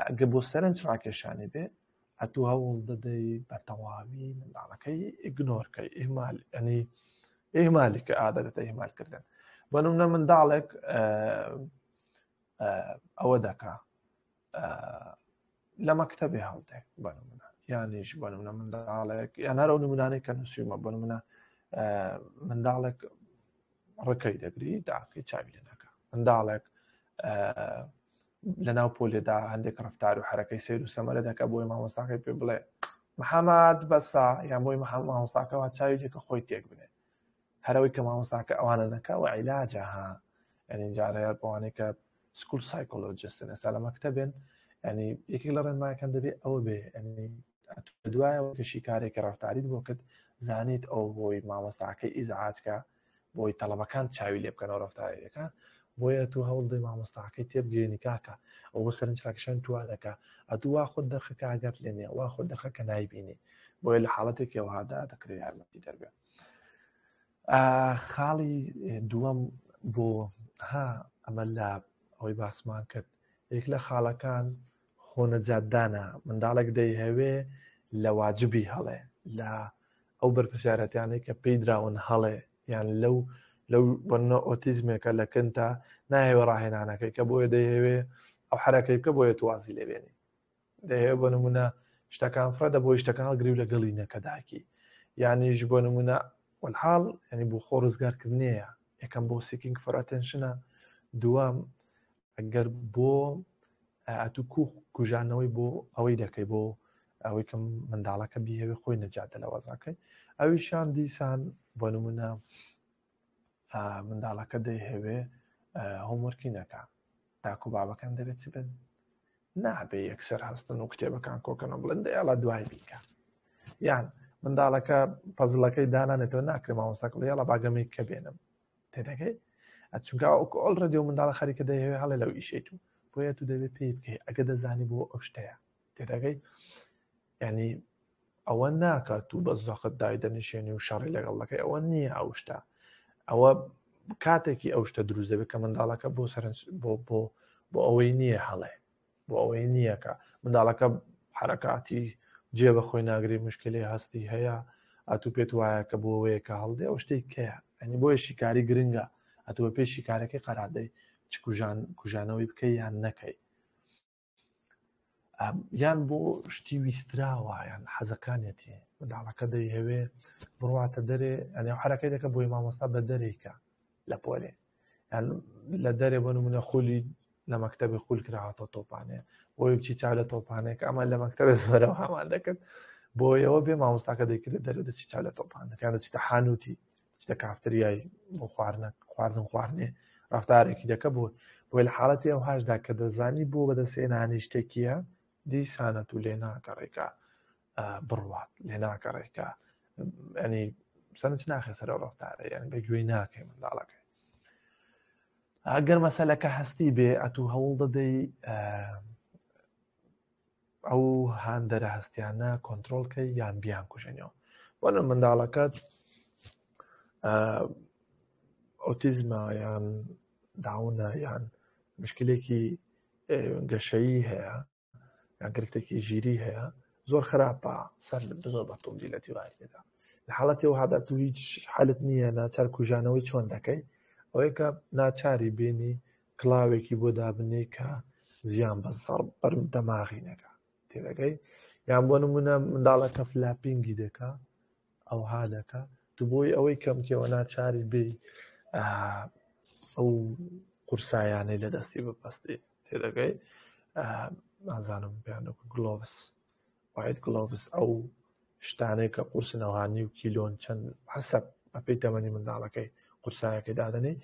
ئەگە بۆ سەرنج ڕاکێشانی بێ ئەتوو هەوڵ دەدەی بە تەواوی منداڵەکەی ignore کەی ئیهمال ئەنی ئیهمالی کە ئادەتە ئیهمالکردن بۆ نمونە منداڵێک ئەوە دەکا لە مەکتەبێ هەڵدێ بۆ نمونە یانیش بۆ نمونە منداڵێک یان هەر ئەو نمونانەی کە نووسیومە بۆ نمونە منداڵێک ڕکەی دەگری داکەی چاوی لێ ناکە منداڵێک لە ناو پۆلێدا هەندێک ڕفتار و حرەکەی سیر و سەمەرە دەکە بۆی مامۆستاکەی پێ بڵێ محەممەد بەسا یان بۆی مامۆستاکەەوە چاوی لێکە خۆی تێک بنێ هەرەوەی کە مامۆستاکە ئەوانە نەکە و عیلاجە ها یعنی جارەیە بۆوانەی کە school psychologist ن ئێستا لە مەکتەبێن ینی یەکێک لە ڕێنمایەکان دەبێت ئەوە بێ ینی دوایەوە کە شیکارێکی ڕفتاریت بۆ کرد زانیت ئەو بۆی مامۆستاکەی ئیزعاجکە بۆی تەڵەبەکان چاوی لێ بکەنەوە ڕفتاریەکە بۆیە تو هەوڵ دەی مامۆستاکەی تێبگەێنی کاکە ئەو بۆ سەرنج ڕاکێشان توا دەکا ئەتوو وا خۆت دەرخە کە ئاگات لێ نییە وا خۆت دەرخە کە نایبینی بۆیە لە حاڵەتێکی ئەوهادا دەکرێت یارمەتی دەربێ خاڵی دووەم بۆ ها ئەمە لە ئەوەی باسمان کرد یەک لە خاڵەکان خۆنەجاتدانە منداڵێک دەیهەوێ لە واجبی هەڵێ لە ئەو بەرپرسیارەتیانەی کە پێی دراون هەڵێ یان لەو لەو بەنە ئۆتیزمێکە لە کنتا ناهێوە ڕاهێنانەکەی کە بۆیە دەیهەوێ ئەو حرەکەی بکە بۆیە توازی لێبێنی دەیەوێ بۆ نمونە شتەکان فرە دە بۆی شتەکان هەڵگری و لەگەڵی نەکە داکی یانیش بۆ نمونە والحاڵ ینی بۆ خۆ ڕزگارکردنەیە یەکەم بۆ seeking for attention ە دووەم ئەگەر بۆ ئەتوو کو کوژانەوەی بۆ ئەوەی دەکەی بۆ ئەوەی کە منداڵەکە بیهەوێ خۆی نەجاتە لە وەزاکەی ئەویشان دیسان بۆ نمونە منداڵەکە دەیهەوێ homework ی نەکا داک و بابەکان دەبێت چ بن نابێ یەکسەر هەستن و کتێبەکان کۆکەنەوە بڵێن دەیاڵا دوای بیکە یان منداڵەکە پەزڵەکەی دانانێتەوە ناکرێ مامۆستاکە بڵێ یاڵا باگەمەی کە بێنم تێدەگەی چونکە already و منداڵە خەریکە دەیەوێ هەڵێ لەو ئیشەی تو بۆیە تو دەبێت پێی بکەی ئەگە دەزانی بۆ ئەو شتەیە تێدەگەی ینی ئەوە ناکات تو بە زەخت دای دەنیشێنی و شەڕی لەگەڵ دەکەی ئەوە نییە ئەو شتە ئەوە کاتێکی ئەو شتە دروست دەبێت کە منداڵەکە بۆ سەرنج بۆ بۆ بۆ ئەوەی نییە هەڵێ بۆ ئەوەی نییە کە منداڵەکە حرەکاتی جێ بە خۆی ناگری مشکلی هەستی هەیە ئەتوو پێت وایە کە بۆ ئەوەیە کە هەڵدێ ئەو شتێک کەیە ئەنی بۆیە شیکاری گرنگە ئەتوو بە پێی شیکارەکەی قەرار دەی چ کوژان کوژانەوەی بکەی یان نەکەی یان بۆ شتی ویستراوە یان حەزەکانیەتی منداڵەکە دەیهەوێ بڕواتە دەرێ ئەنێ حرەکەی دەکە بۆی مامۆستا بە دەرێکە لە پۆلێ یان لە دەرێ بۆ نمونە خولی لە مەکتتەبی خول کراوەتە تۆپانێ بۆی بچی چاو لە تۆپانێک ئەمە لە مەکتتەبە زۆرەوە هەمان دەکرد بۆیەوە بێ مامۆستاکە دەیکرد دەرێ دەچی چاو لە تۆپانەکان دەچیتە حانوتی دەچیتە کافتریای بۆ خواردنە خواردن خواردنێ ڕفتارێکی دەکە بۆ بۆی لە حاڵەتی ئەو هاشدا کە دەزانی بۆ بەدەستهێنانی شتێکیە دیسانە و لێ ناگەڕێکە بڕوات لێ ناگەڕێکە ینی سەرنج ناخێ سەر ئەو ڕفتارە یعنی بە گوێی ناکەی منداڵەکەی ئەگەر مەسەلەکە هەستی بێ ئەتوو هەوڵ دەدەی ئەو هاندەرە هەستیانە کۆنتترۆل کەی یان بیان کوژێنەوە بۆ لە منداڵەکەت ئۆتیزمە یان داونە یان مشکلێکی گەشەیی هەیە یان گرفتێکی ژیری هەیە زۆر خراپە سەر زۆر بە توندی لە دیواری دەدا لە حاڵەتی وهادا تو هیچ حالت نییە ناچار کوژانەوەی چۆن دەکەی ئەوەیە کە ناچاری بێنی کڵاوێکی بۆ دابنێی کە زیان بە زەڕ بەر دەماغی نەکا تێدەگەی یان بۆ نمونە منداڵەکە flapping ی دەکا ئەوها دەکا تو بۆی ئەوەی کەم کێوە ناچاری بێ ئەو قورسایانەی لە دەستی بپەستی تێدەگەی نازانم پێیان gloves white gloves ئەو شتانەی کە قورسن ئەوها نیو کیلۆن چەند حەسەب بەپێی تەمەنی منداڵەکەی قورسایەکەی دادەنێی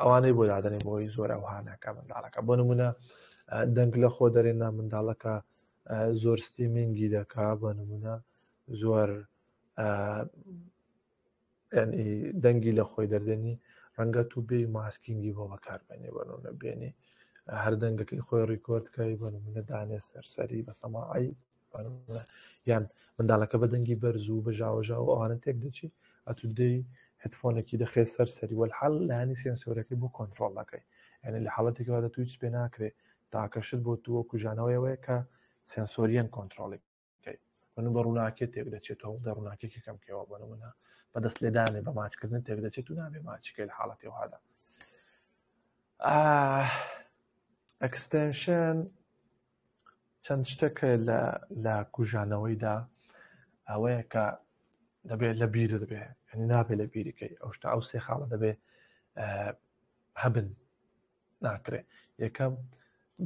ئەوانەی بۆ دادەنێ بۆی زۆر ئەوها ناکە منداڵەکە بۆ نمونە دەنگ لە خۆ دەرێنا منداڵەکە زۆر stimming ی دەکا بۆ نمونە زۆر ینی دەنگی لە خۆی دەردێنی ڕەنگە تو بێی masking ی بۆ بەکاربێنی بۆ نمونە بێنی هەر دەنگەکەی خۆی record کەی بۆ نمونە دانێ سەرسەری بە سەماعی یان منداڵەکە بە دەنگی بەرز و بە ژاوەژاو ئەوانە تێک دەچی ئەتو دەی headphone ێکی دەخێت سەر سەری وەلحاڵ لایەنی sensory ەکەی بۆ کۆنترۆڵ دەکەی یعنی لە حاڵەتێکەوە دە تو هیچ پێ ناکرێ. تاکە شت بۆ تووە کوژانەوەیەوەیە کە sensory یەن کۆنترۆڵی بکەیت بەنو بە ڕووناکێ تێک دەچێت هەوڵدە ڕووناکێکی کەم کەوە بۆ نمونە بە دەست لێدانێ بە ماچکردن تێک دەچێت و نابێ ماچکەی لە حاڵەتی وهادا. Extinction چەند شتێک لە لە کوژانەوەیدا ئەوەیە کە دەبێت لە بیرت بێ یعنی نابێت لە بیریکەی ئەو شتە ئەو سێ خاڵە دەبێ هەبن ناکرێ یەکەم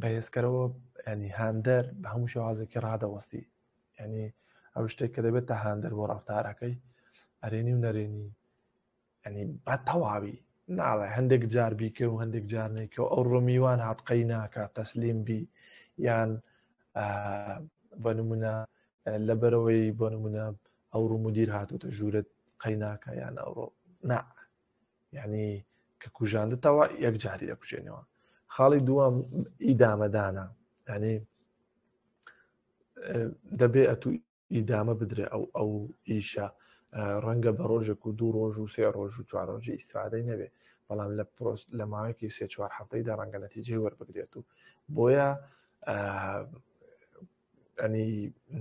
بەهێزکەرەوە ینی هاندەر بە هەموو شێوازێکی ڕادەوەستی ینی ئەو شتێک کە دەبێت تا هاندەر بۆ ڕفتارەکەی ئەرێنی و نەرێنی ینی بە تەواوی ناڵێ هەندێک جار بیکە و هەندێک جار نیکە و ئەو ڕۆمیوان هات قەی ناکە تەسلیم بی یان بە نمونە لەبەرەوەی بۆ نمونە ئەو ڕوو مدیر هاتوتە ژوورت قەی ناکە یان ئەوڕۆ نا یعنی کە کوژاندتەوە یەکجاری دەکوژێنەوە. خاڵی دووەم ئیدامەدانە ینی دەبێ ئەتوو ئیدامە بدرێ ئەو ئەو ئیشە ڕەنگە بە ڕۆژێک و دوو ڕۆژ و سێ ڕۆژ و چوار ڕۆژی ئیسفادەی نەبێ بەڵام لە پرۆس لە ماوەیەکی سێ چوار هەفتەیدا ڕەنگە نەتیجەی وەربگرێت و بۆیە ئەنی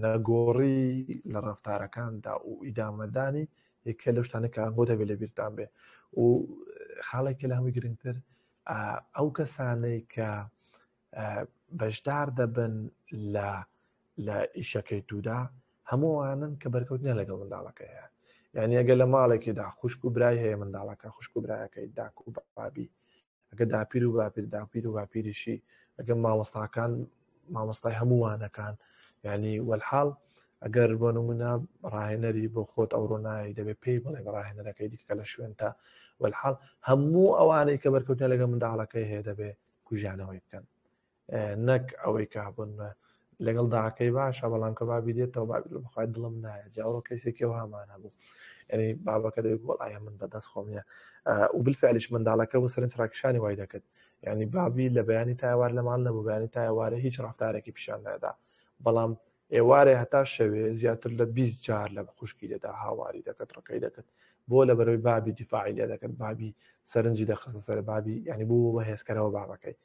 نەگۆڕی لە ڕفتارەکاندا و ئیدامەدانی یەکە لەو شتانە کە بۆ دەبێت لە بیرتان بێ و خاڵێکی لە هەمووی گرنگتر ئەو کەسانەی کە بەشدار دەبن لە لە ئیشەکەی تودا هەمووانن کە بەرکەوتنیان لەگەڵ منداڵەکە هەیە یعنی ئەگەر لە ماڵێکیدا خوشک و برای هەیە منداڵەکە خوشک و برایەکەی داک و بابی ئەگە داپیر و باپیر داپیر و باپیریشی ئەگە مامۆستاکان مامۆستای هەمووانەکان یعنی وەلحاڵ ئەگەر بۆ نمونە ڕاهێنەری بۆ خۆت ئەوڕۆ نای دەبێت پێی بڵێ بە ڕاهێنەرەکەی دیکە لە شوێنتا وەلحاڵ هەموو ئەوانەی کە بەرکەوتنە لەگەڵ منداڵەکەی هەیە دەبێ کوژانەوەی بکەن نەک ئەوەی کە بوون لەگەڵ داکەی باشە بەڵام کە بابی دێتەوە بابی لە بخوای دڵم نایە جاوڕۆ کەسێکی هەمان هەبوو یعنی بابەکە دەبێت وەڵایە من بەدەست خۆم نیە و بالفعلیش منداڵەکە بۆ سەرنج ڕاکشانی وای دەکرد یعنی بابی لە بەیانی تا ئێوار لە ماڵ نەبوو بەیانی تا ئێوارە هیچ ڕفتارێکی پیشان نەدا بەڵام ئێوارێ هەتا شەوێ زیاتر لە 20 جار لە خوشکی دەدا هاواری دەکرد ڕکەی دەکرد بۆ لە بەرەوەی بابی دیفاعی لێ دەکرد بابی سەرنجی دەخستە سەر بابی یعنی بوو بە هێزکەرەوە بابەکەی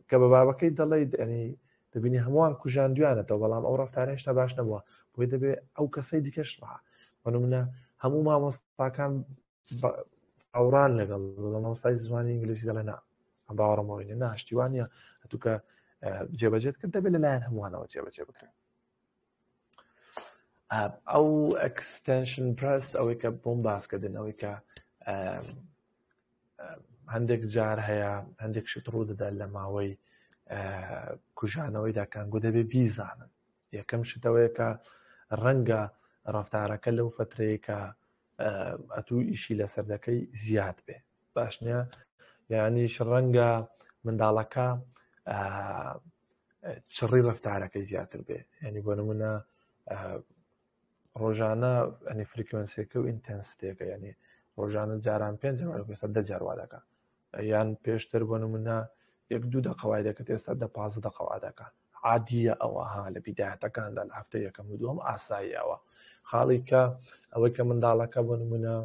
کە بە بابەکەی دەڵێ ینی دەبینی هەمووان کوژاندویانەتەوە بەڵام ئەو ڕفتارە هێشتا باش نەبووە بۆی دەبێ ئەو کەسەی دیکەش ڕا بۆ نمونە هەموو مامۆستاکان ئەوڕان لەگەڵ مامۆستای زمانی ئینگلیزی دەڵێ نا ئەم باوەڕمەوەی نیە ناشتی وانە هەتووکە جێبەجێت کرد دەبێت لەلایەن هەمووانەوە جێبەجێ بکرێت ئەو extinction burst ئەوەی کە بۆم باسکردن ئەوەی کە هەندێک جار هەیە هەندێک شت ڕوو دەدات لە ماوەی کوژانەوەیدا کانگۆ دەبێ بیزانن یەکەم شتەوەیە کە ڕەنگە ڕفتارەکە لەو فترەیە کە ئەتوو ئیشی لەسەر دەکەی زیاد بێ باش نییە یانیش ڕەنگە منداڵەکە چڕی ڕفتارەکەی زیاتر بێ ینی بۆ نمونە ڕۆژانە ئەنی frequency ەکە و intensity ەکە ینی ڕۆژانە جاران پێنج ئێستا دە جار وا دەکا یان پێشتر بۆ نمونە یەک دوو دەقەوای دەکرد ئێستا دە پازە دەقەوا دەکا عادیە ئەوە ها لە بیدایەتەکاندا لە هەفتە یەکەم و دووەم ئاسایی ئەوە خاڵی کە ئەوەی کە منداڵەکە بۆ نمونە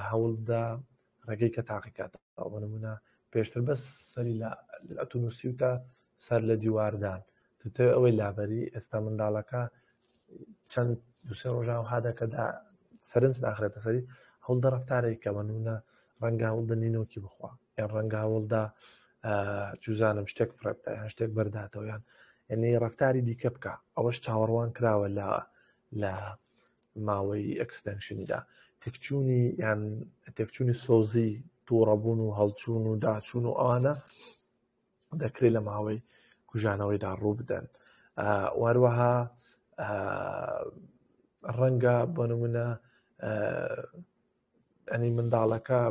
هەوڵدا ڕێگەی کە تاقیکاتەوە بۆ نمونە پێشتر بەس سەری لە ئەتونوسیوتە سەر لە دیواردان تۆ ئەوەی لابەری ئێستا منداڵەکە چەند دوسێ ڕۆژان هادەکەدا سەرنج ناخرێتە سەری هەوڵدە ڕفتارێک کە بەنونە ڕەنگە هەوڵدە نینۆکی بخوا یان ڕەنگە هەوڵدا چوزانم شتێک فڕێبدا یان شتێک بەرداتەوە یان یعنی ڕفتاری دیکە بکە ئەوەش چاوەڕوان کراوە لە لە ماوەی extinction یدا تێکچوونی یان تێکچوونی سۆزی تووڕەبوون و هەڵچوون و داچوون و ئەوانە دەکرێت لە ماوەی کوژانەوەیدا ڕوو بدەن واروەها ڕەنگە بۆ نمونە ئەنی منداڵەکە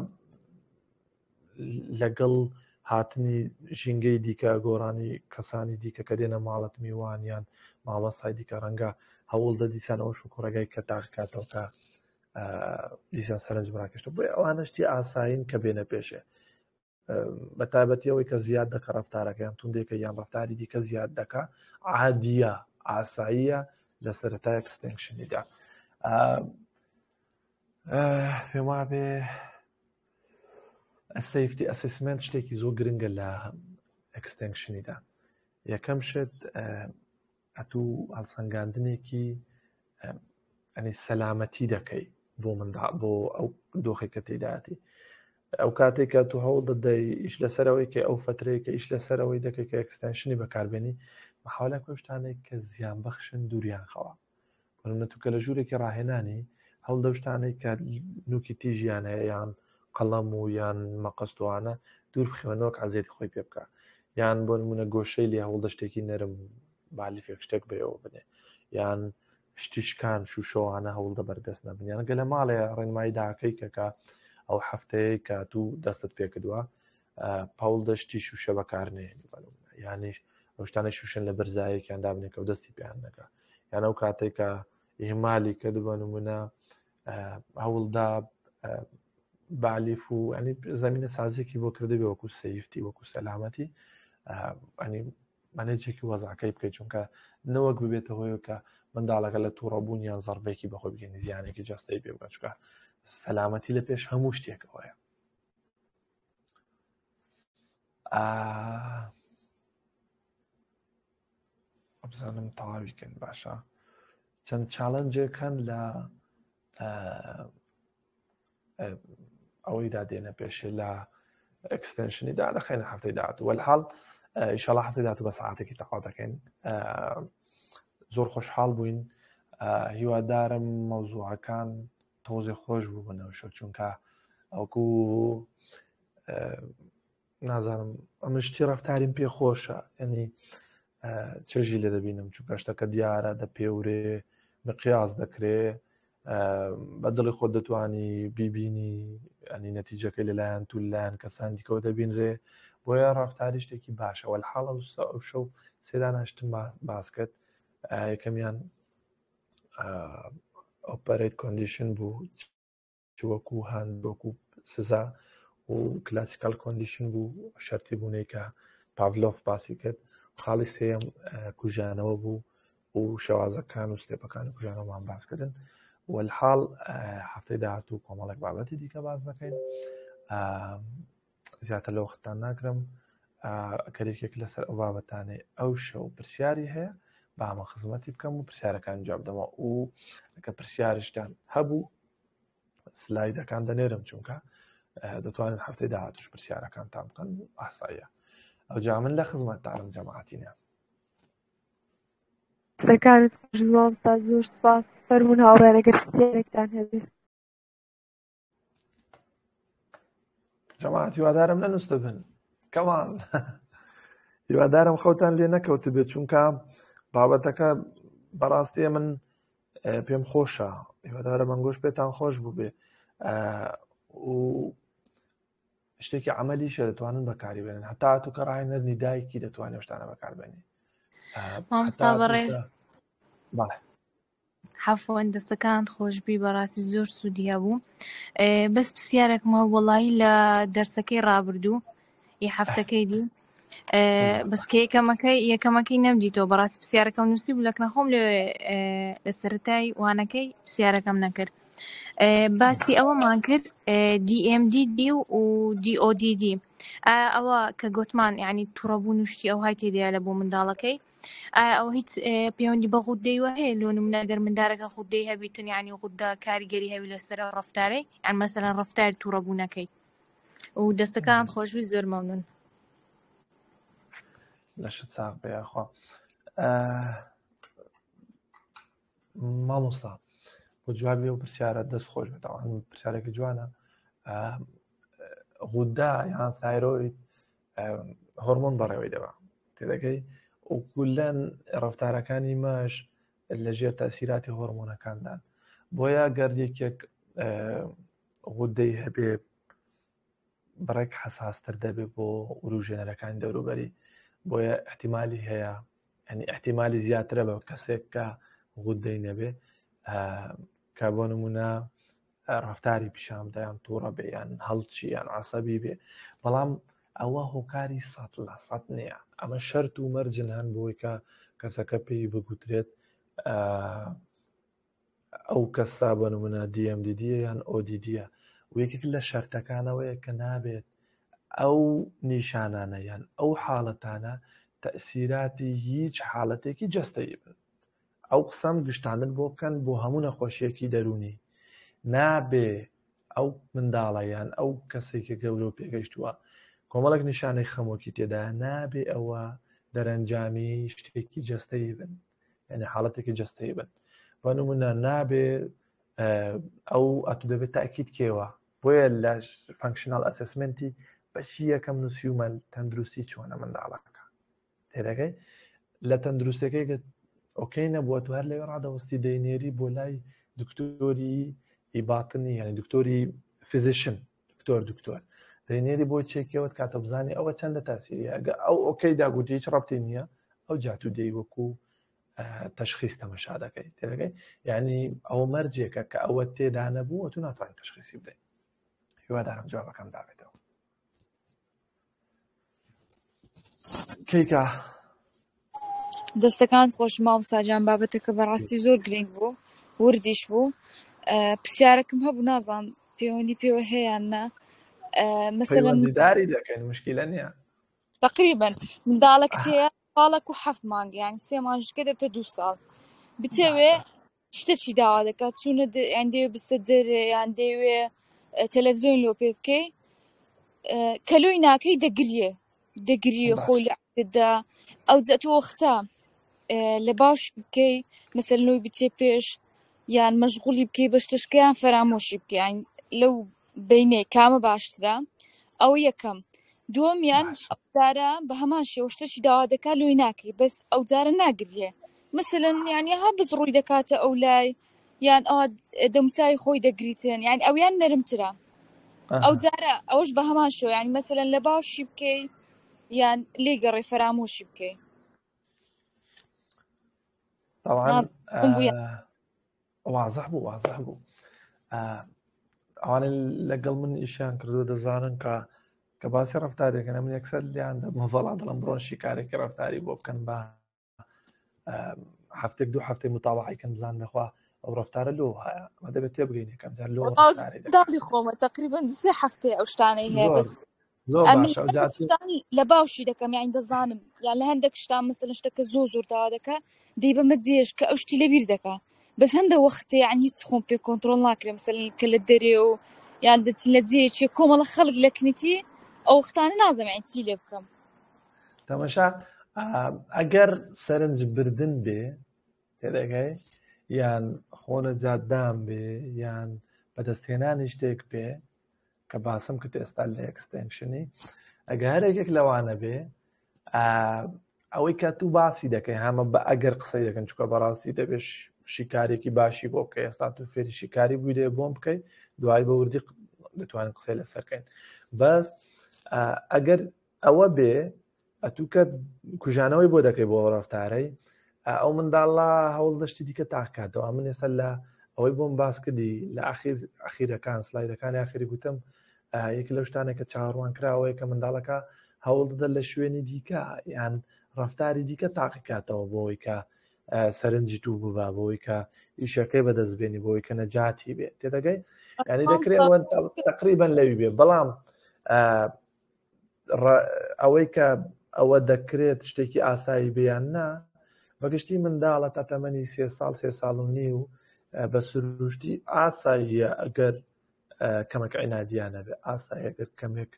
لەگەڵ هاتنی ژینگەی دیکە گۆڕانی کەسانی دیکە کە دێنە ماڵت میوانیان مامۆستای دیکە ڕەنگە هەوڵ دە دیسان ئەو شکوڕێگای کە تاقیکاتەوە کە دیسان سەرنج بڕاکەشتە بۆی ئەوانەشتی ئاسایین کە بێنە پێشێ بە تایبەتی ئەوەی کە زیاد دەکە ڕفتارەکە یان توندێکە یان ڕفتاری دیکە زیاد دەکە عادیە ئاساییە لە سەرەتای extinction یدا پێم وابێ safety assessment شتێکی زۆر گرنگە لە extinction یدا یەکەم شت ئەتوو هەڵسەنگاندنێکی ئەنی سەلامەتی دەکەی بۆ منداڵ بۆ ئەو دۆخێک کە تێدایەتی ئەو کاتێک کە تو هەوڵ دەدەی ئیش لەسەرەوەی کە ئەو فترەیە کە ئیش لەسەرەوەی دەکەی کە extinction ی بەکاربێنی محاولە کە شتانێک کە زیان بەخشن دووریان خەوە بۆ تو کە لە ژوورێکی ڕاهێنانی هەوڵ دە شتانێک کە نوکی تیژیان هەیە یان قەڵەم و یان مەقەستوانە دوور بخێنەوە کە عەزێتی خۆی پێ بکە یان بۆ نمونە گۆشەی لێ هەوڵ دە شتێکی نەرم بالیفێک شتێک بەیەوە بنێ یان شتی شکان شوشەوانە هەوڵدە بەردەست نەبن یان گەلە ماڵێ ڕێنمایی داکەی کەکە ئەو هەفتەیە کە تو دەستت پێکردووە پاول دەشتی شوشە بەکارنێنی یانیش ئەو شتانە شوشن لە بەرزایەکیان دابنێکە و دەستی پێیان نەکە یان ئەو کاتێک کە ئیهمالی کرد بە نمونە هەوڵدا بالیف و ئەنی زمینە سازێکی بۆ کردبێ وەکو safety وەکو سەلامەتی ئەنی manage ێکی وەزعەکەی بکەیت چونکە نەوەک ببێتە هۆیەوە کە منداڵەکە لە تووڕەبوون یان زەربێکی بەخۆی بگەنی زیانێکی جەستەی پێ بگات چونکە سەلامەتی لە پێش هەموو شتێکەوەیە. بزانم تەواوی کەن باشە چەند challenge ێک هەن لە ئەوەیدا دێنە پێشێ لە extinction یدا دەخەینە هەفتەی داهاتوو وەلحاڵ ئیشەڵا هەفتەی داهاتوو بە سەعاتێکی تەواو دەکەین زۆر خۆشحاڵ بووین هیوادارم مەوزوعەکان تۆزێ خۆش بوو بنەوشە چونکە ئەوکو نازانم ئەمن شتی ڕفتاریم پێ خۆشە ینی چێژی لێ دەبینم چونکە شتەکە دیارە دەپێورێ مقیاس دەکرێ بە دڵی خۆت دەتوانی بیبینی ئەنی نەتیجەکەی لەلایەن تو لەلایەن کەسان دیکەوە دەبینرێ بۆیە ڕفتاری شتێکی باشە وەلحاڵە ئەو شەو سێدانە شتم باس کرد یەکەمیان operant condition بوو چ وەکو هان وەکو سزا و classical condition بوو شەرتی بوونەی کە پاڤلۆف باسی کرد خاڵی سێم کوژانەوە بوو و شێوازەکان و step ەکان و کوژانەوەمان باسکردن والحاڵ هەفتەی داهاتوو کۆمەڵێک بابەتی دیکە باز دەکەین زیاتر لە وەختتان ناگرم ئەگەر یەکێک لەسەر ئەو بابەتانەی ئەو شەو پرسیاری هەیە بامە خزمەتی بکەم و پرسیارەکان جواب دەمەوە و ئەگەر پرسیارشتان هەبوو سلایدەکان دەنێرم چونکە دەتوانن هەفتەی داهاتوش پرسیارەکانتان بکەن ئاساییە ئەوجا من لە خزمەتتانم جەماعەتینە. دەستەکانت خۆش بێ مامۆستا زۆر سوپاس فەرموون هاوڕێیان ئەگەر پرسیارێکتان هەبێ. جەماعەت هیوادارم نەنووستە بن کەمان هیوادارم خەوتان لێ نەکەوت بێت چونکە بابەتەکە بەڕاستی من پێم خۆشە هیوادارە مەنگۆش پێتان خۆش بوو بێ و شتێکی عملیشە دەتوانن بەکاری بێنن هەتا تو کە ڕاهێنەرنی دایکی دەتوانێت شتانە بەکاربێنی مامۆستا بەڕێز بەڵێ عەفوەن دەستەکانت خۆشبی بەڕاستی زۆر سوودی هەبوو بەس پرسیارێکم هەبوو وەڵایی لە دەرسەکەی ڕابردوو ی هەفتەکەی دی بەس کە یەکەمەکەی یەکەمەکەی نەمدیتەوە بەڕاستی پرسیارەکەم نووسی بوو لەکنە خۆم لێ لە سەرەتای وانەکەی پرسیارەکەم نەکرد باسی ئەوەمان کرد DMDD و DODD ئەوە کە گوتمان یعنی تووڕەبوون و شتی ئەوهای تێدایە لە بۆ منداڵەکەی ئایا ئەوە هیچ پەیوەندی بە غودەیوە هەیە لۆ نمونە گەر مندارەکە غودەی هەبیتن یعنی غودە کاریگەری هەبی لەسەر ئەو ڕەفتارەی یان مەسەلەن ڕەفتاری تووڕەبوونەکەی و دەستەکان خۆشبی زۆر مەمنون. لەشت ساغ بێ یاخوا مامۆستا بۆ جوابی ئەو پرسیارە دەست خۆش بێت ئەوان پرسیارێکی جوانە غودە یان thyroid هۆرمۆن بەڕێوەی دەبا تێدەگەی و کولەن ڕفتارەکانی ماش لە ژێر تەسیراتی هۆرمۆنەکاندان بۆیە گەر یەکێک غودەی هەبێ بڕێک حەساستر دەبێ بۆ وروژێنەرەکانی دەوروبەری بۆیە احتیممالی هەیە ینی احتیممالی زیاترە بە کەسێک کە غودەی نەبێ کە بۆ نمونە ڕفتاری پیشان بدە یان تووڕە بێ یان هەڵچی یان عسەبی بێ بەڵام ئەوە هۆکاری سەد لە سەد نییە ئەمە شەرت و مەرجن هەن بۆی کە کەسەکە پێی بگوترێت ئەو کەسە بە نمونە DMDD یان ODD و یەکێک لە شەرتەکانەوەیە کە نابێت. ئەو نیشانانە یان ئەو حاڵەتانە تەئسیراتی هیچ حاڵەتێکی جەستەیی بن. ئەو قسەم گشتاندن بۆ بکەن بۆ هەموو نەخۆشیەکی دەروونی نابێ ئەو منداڵە یان ئەو کەسێک کە گەورە و پێگەیشتووە کۆمەڵێک نیشانەی خەمۆکی تێدا نابێ ئەوە دەرەنجامی شتێکی جەستەیی بن یعنی حاڵەتێکی جەستەیی بن بۆ نمونە نابێ ئەو ئەتو دەبێت تاکیید کێوە بۆیە لە functional assessment ی بەشی یەکەم نووسیومە تەندروستی چۆنە منداڵەکە تێدەگەی لە تەندروستەکەی کە okay نەبووە تو هەر لەوێ ڕادەوەستی دەینێری بۆ لای دکتۆری ئیباتنی یعنی دکتۆری physician دکتۆر دکتۆر دەینێری بۆ چێکەوەت کاتە بزانانی ئەوە چەندە تاسیری ئەگە ئەو okay داگوتی هیچ ڕەتی نییە ئەو جاتو دەی وەکو تەشخیص تەمەشا دەکەی تێدەگەی یعنی ئەو مەرجێکە کە ئەوە تێدا نەبوو تو ناتوانین تەشخیصی بدەیت هیوادارم جوابەکەم دابێتەوە کەیکا دەستەکان خۆش مامۆستا گیان بابەتەکە بەڕاستی زۆر گرنگ بوو وردیش بوو پرسیارەکەم هەبوو نازان پەیوەندی پێوە هەیە نا مەسەلەن پەیوەندیداری دەکەین مشکلە نییە تقریبا منداڵێک تێ ساڵێک و حەفت مانگ یان سێ مانگشکە دەبتە دوو ساڵ بتەوێ شتەکی داوا دەکات چوونە یان دەیەوێ بستە دەرێ یان دەیەوێ تەلەڤزیۆن لۆ پێ بکەی کە لۆی ناکەی دەگریێ دەگریێ خۆی لە دا ئەو جە تۆ وەختە لە باش بکەی مەسەل لۆی بچێ پێش یان مەشغولی بکەی بە شتەشکەیان فەرامۆشی بکەیان لەو بینێ کامە باشترە ئەو یەکەم دووەمیان ئەوجارە بە هەمان شێوە شتەشی داوا دەکات لۆی ناکەی بەس ئەوجارە ناگریێ مثلەن یعنی ها بەس ڕووی دەکاتە ئەو لای یان ئەوە دەموچاوی خۆی دەگریتن یعنی ئەویان نەرمترە ئەو جارە ئەوەش بە هەمان شێوە یعنی مەسەلەن لە باوشی بکەی یان لێ گەڕێ فەرامۆشی بکەی طبعا وازح بوو وازح بوو ئەوانە لەگەڵ من ئیشیان کردو دەزانن کە کە باسی ڕفتارێکەن من یەکسەر لیان دەبمە بەڵام دەڵم بڕۆن شیکارێکی ڕفتاری بۆ بکەن بە هەفتێک دوو هەفتەی متابعی کەم بزان دەخوا ئەو ڕفتارە لۆ هەیە ئەمە دەبێت تێبگەین یەکەم جار لۆ داڵی خۆمە تقریبا دو سێ هەفتەیە ئەو شتانەی هەیە بەس لە باوشی دەکەم یان دەزانم یان لە هەندێک شتان مەسەلەن شتەکە زۆر زۆر داوا دەکە دەی بەمە جێش کە ئەو شتی لەبیر دەکا بەس هەندە وەختێ یان هیچ خۆم پێ کۆنتترۆل ناکرێ مەسەلەن کە لە دەرێ و یان دەچین لە جێیەکی کۆمەڵە خەڵک لە کنیتی ئەو وەختانە نازانم یان چی لێ بکەم تەمەشا ئەگەر سەرنج بردن بێ تێدەگەی یان خۆنە جادان بێ یان بەدەستهێنانی شتێک بێ کە باسم کرد ئێستا لە extinction ی ئەگە هەر یەکێک لەوانە بێ ئەوەی کە تو باسی دەکەی هەمە بە ئەگەر قسە یەکەن چکە بەڕاستی دەبێت شیکارێکی باشی بۆ بکە ئێستا تو فێری شیکاری بووی دێ بۆم بکەیت دوای بە وردی دەتوانین قسەی لەسەرکەین بەس ئەگەر ئەوە بێ ئەتوو کە کوژانەوەی بۆ دەکەی بۆ ڕفتارەی ئەو منداڵە هەوڵ دەشتی دیکە تاکاتەوە من ئێستا لە ئەوەی بۆم باس کردی لە ئاخیر ئەخیرەکان سلایدەکانی ئاخری گوتم یەک لەو شتانە کە چاوەڕوان کراوەیە کە منداڵەکە هەوڵ دەدە لە شوێنی دیکە یان ڕفتاری دیکە تاقیکاتەوە بۆی کە سەرنجی تو ببا بۆی کە ئیشەکەی بەدەست بێنی بۆی کە نەجاتی بێ تێدەگەی ینی دەکرێت تقریبا لەوی بێ بەڵام ئەوەی کە ئەوە دەکرێت شتێکی ئاسایی بیان نا بەگشتی منداڵە تا تەمەنی سێ ساڵ سێ ساڵ و نیو بە سروشتی ئاساییە ئەگەر کەمێک عینادیان هەبێ ئاساییە ئەگەر کەمێک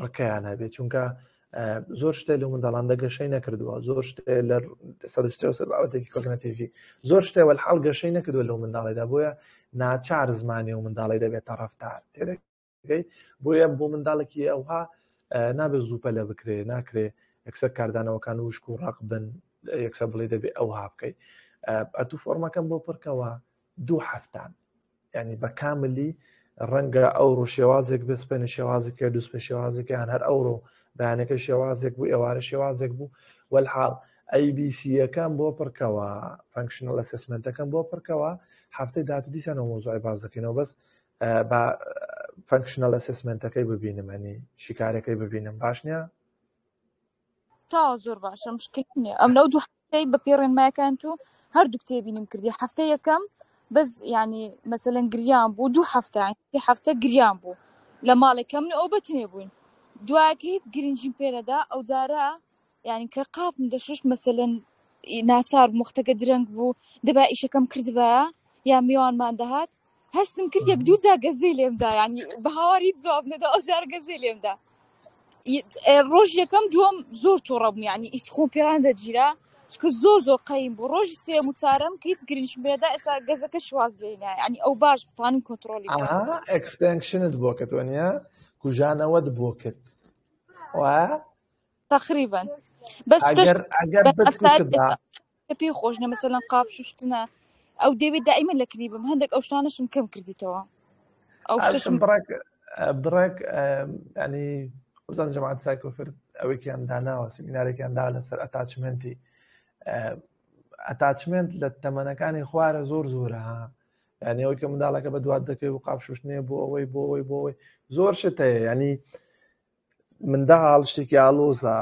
ڕکەیان هەبێت چونکە زۆر شتێ لە منداڵان دەگەشەی نەکردووە زۆر شتێ لە سەرشتێ سەر بابەتێکی cognitive ی زۆر شتێ وەلحاڵ گەشەی نەکردووە لەو منداڵێدا بۆیە ناچار زمانی و منداڵی دەبێت ڕەفتار تێدەگەی بۆیە بۆ منداڵێکی ئەوها نابێت زوو پەلە بکرێ ناکرێ یەکسەر کاردانەوەکان وشک و ڕق بن یەکسەر بڵێ دەبێ ئەوها بکەیت ئەتوو فۆرمەکەم بۆ پڕکەوە دوو هەفتان ینی بە کاملی ڕەنگە ئەو ڕۆ شێوازێک بسپێنە شێوازێکە دووسپە شێوازێکیان هەر ئەوڕۆ بەیانەکە شێوازێک بوو ئێوارە شێوازێک بوو وەلحاڵ ABC یەکەم بۆ پڕکەوە functional assessment ەکەم بۆ پڕکەوە هەفتەی داهاتوو دیسانەوە مۆزوعی باز دەکەینەوە بەس با functional assessment ەکەی ببینم ئەنی شیکارەکەی ببینم باش نییە؟ تا زۆر باشە مشکل نییە ئەم لەو دوو هەفتەی بە پێ ڕێنمایەکان تو هەردوو تێبینیم کردی هەفتە یەکەم بەس ینی مەسەلەن گریان بوو دوو هەفتە یانی هەفتە گریان بوو. لە ماڵێکە من ئەو بەتنێ بووین دوایەکە هیچ گرنگیم پێ نەدا ئەو جارە یعنی کە قاپم دەشوشت مەسەلەن ناچار بووم وەختەکە درەنگ بوو دەبا ئیشەکەم کردبایە یا میوانمان دەهات هەستم کرد یەک دوو جار گەزەی لێمدا یعنی بە هاوار هیچ جواب نەدا ئەو جار گەزەی لێمدا ڕۆژ یەکەم دووەم زۆر تووڕە بووم یعنی ئیس خۆم پێران دەگیرا چونکە زۆر زۆر قەیم بوو ڕۆژی سێم و چارەم کە هیچ گرنگیم پێدا ئێستا گەزەکە شواز لێنا یعنی ئەو باش بتوانم کۆنتڕۆڵی بکەم ئەها extinction ت بۆ کرد وەنیە کوژانەوەت بۆ کرد وایە تقریبا بەس شتەش ئەگەر ئەگەر بەس ئەستا بتکوتبا ئێستا کە پێی خۆش نیە مەسەلەن قاپ شوشتنە ئەو دەوێت دائیمە لە کنی بم هەندێک ئەو شتانەشم کەم کردیتەوە ئەو شتەشم بڕێک بڕێک ینی خۆزان جەماعەت سایکۆفرد ئەوێکیان داناوە سیمینارێکیان دا لەسەر attachment ی attachment لە تەمەنەکانی خوارە زۆر زۆرە ها یعنی ئەوەی کە منداڵەکە بە دوات دەکەی و قاپ شوشتنێ بۆ ئەوەی بۆ ئەوەی بۆ ئەوەی زۆر شت هەیە ینی منداڵ شتێکی ئاڵۆزە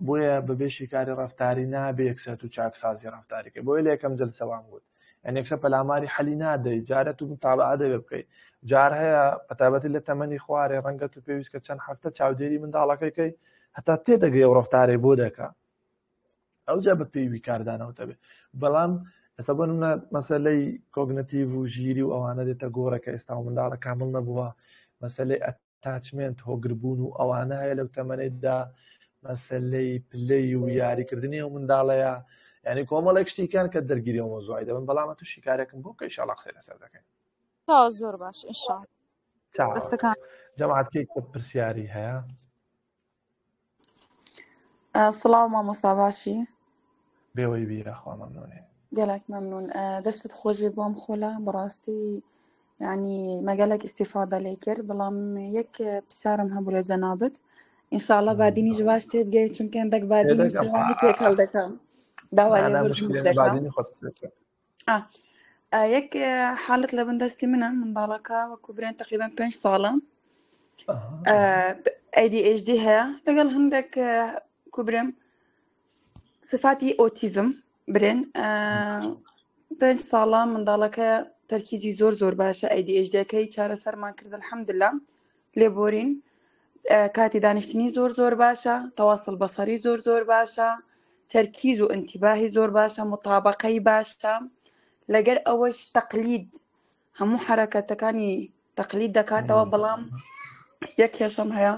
بۆیە بەبێ شیکاری ڕەفتاری نابێ یەکسەر تو چاکسازی ڕەفتاری کەی بۆیە لە یەکەم جەلسە وام گوت یعنی یەکسەر پەلاماری حەلی نادەی جارە تو متابعە دەبێ بکەی جار هەیە بەتایبەتی لە تەمەنی خوارێ ڕەنگە تو پێویست کە چەند هەفتە چاودێری منداڵەکەی کەی هەتا تێدەگەی ئەو ڕەفتارەی بۆ دەکا ئەوجا بە پێوی کاردانەوە دەبێ بەڵام ئێستا بۆ نمونە مەسەلەی cognitive و ژیری و ئەوانە دێتە گۆڕێکە ئێستا و منداڵە کامل نەبووە مەسەلەی attachment هۆگربوون و ئەوانە هەیە لەو تەمەنەیدا مەسەلەی play و یاریکردنی ئەو منداڵەیە یعنی کۆمەڵێک شتیکان کە دەرگیری ئەو مەوزوعی دەبن بەڵام تو شیکارێکم بۆ کە ئیشاڵا قسەی لەسەر دەکەین تاوا زۆر باش ئینشاڵ چاو دەستەکان جەماعەت کێ پرسیاری هەیە سڵاو مامۆستا باشی بێوەی بی یاخوا مەمنونێ گەلەک مەمنون دەستت خۆش بێ بۆم خۆلا بەڕاستی یعنی مەگەلێک ئیسیفادە لێ کرد بەڵام یەک پرسیارم هەبوو لە جەنابت ئینشاءاللە بادینیش باش تێبگەی چونکە هەندێک بادینی تێدەگەم سۆرانی تێکەڵ دەکەم داوا نا لێبوردنیش مشکلێ دەکەم بادینی خۆت قسە بکە. آه. یەک حاڵەت لە بن دەستی منە منداڵەکە وەکو برێن تقریبا پێنج ساڵە ADHD هەیە لەگەڵ هەندێک کوبرێم صفاتی ئۆتیزم برێن پێنج ساڵە منداڵەکە تەرکیزی زۆر زۆر باشە ADHDەکەی چارەسەرمان کرد الحمدلله لێبۆرین کاتی دانیشتنی زۆر زۆر باشە تەواصل بەسەری زۆر زۆر باشە تەرکیز و انتباهی زۆر باشە مطابقەی باشە لەگەر ئەوەش تەقلید هەموو حرەکەتەکانی تەقلید دەکاتەوە بەڵام یەک کێشەم هەیە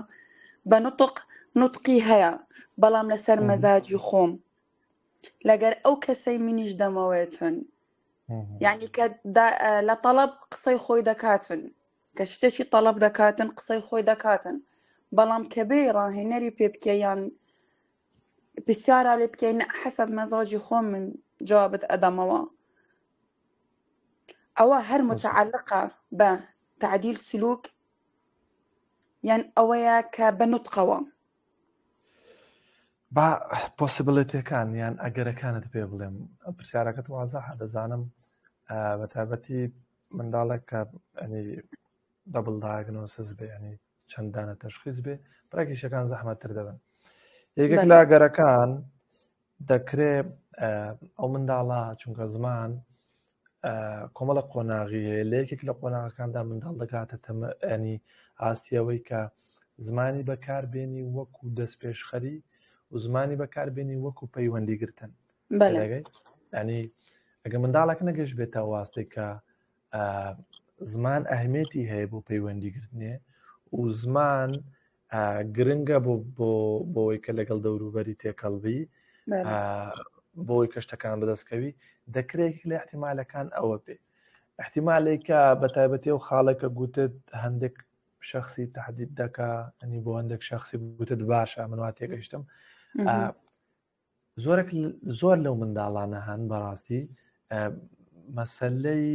بە نوتق نوتقی هەیە بەڵام لەسەر مەزاجی خۆم لەگەر ئەو کەسەی منیش دەمەوێتن یعنی کە لە تەڵەب قسەی خۆی دەکاتن کە شتێکی تەڵەب دەکاتن قسەی خۆی دەکاتن بەڵام کە بێ ڕاهێنەری پێ بکە یان پرسیارا لێ بکەین حەسەب مەزاجی خۆم من جوابت ئەدەمەوە ئەوە هەر متعلقە بە تعدیل سلوک یان ئەوەیە کە بە نوتقەوە با possibility ەکان یان ئەگەرەکانت پێ بڵێم پرسیارەکەت وازەحە دەزانم بە تایبەتی منداڵێک کە ئەنی double diagnosis بێ ینی چەندانە تەشخیص بێ بڕێکیشەکان زەحمەتتر دەبن یەکێک لە ئەگەرەکان دەکرێ ئەو منداڵە چونکە زمان کۆمەڵە قۆناغی هەیە لە یەکێک لە قۆناغەکاندا منداڵ دەگاتە تەمەنی ئاستیەوەی کە زمانی بەکاربێنی وەکو دەستپێشخەری و زمانی بەکاربێنی وەکو پەیوەندی گرتن ینی ئەگە منداڵێک نەگەشت بێتە واستێک کە زمان ئەهمێتی هەیە بۆ پەیوەندی گرتنێ و زمان گرنگە بۆ بۆ بۆی کە لەگەڵ دەوروبەری تێکەڵبی بۆی کەشتەکان بەدەستکەوی دەکرێت لە احتیمالەکان ئەوە بێ احتیمالێکە بە تایبەتی و خاڵێکە گوتت هەندێک شخصی تهدید دەکا ئەنی بۆ هەندێک شخصی گوتت باشە من وا تێگەیشتم زۆرێک زۆر لەو منداڵانە هەن بەڕاستی مەسلەی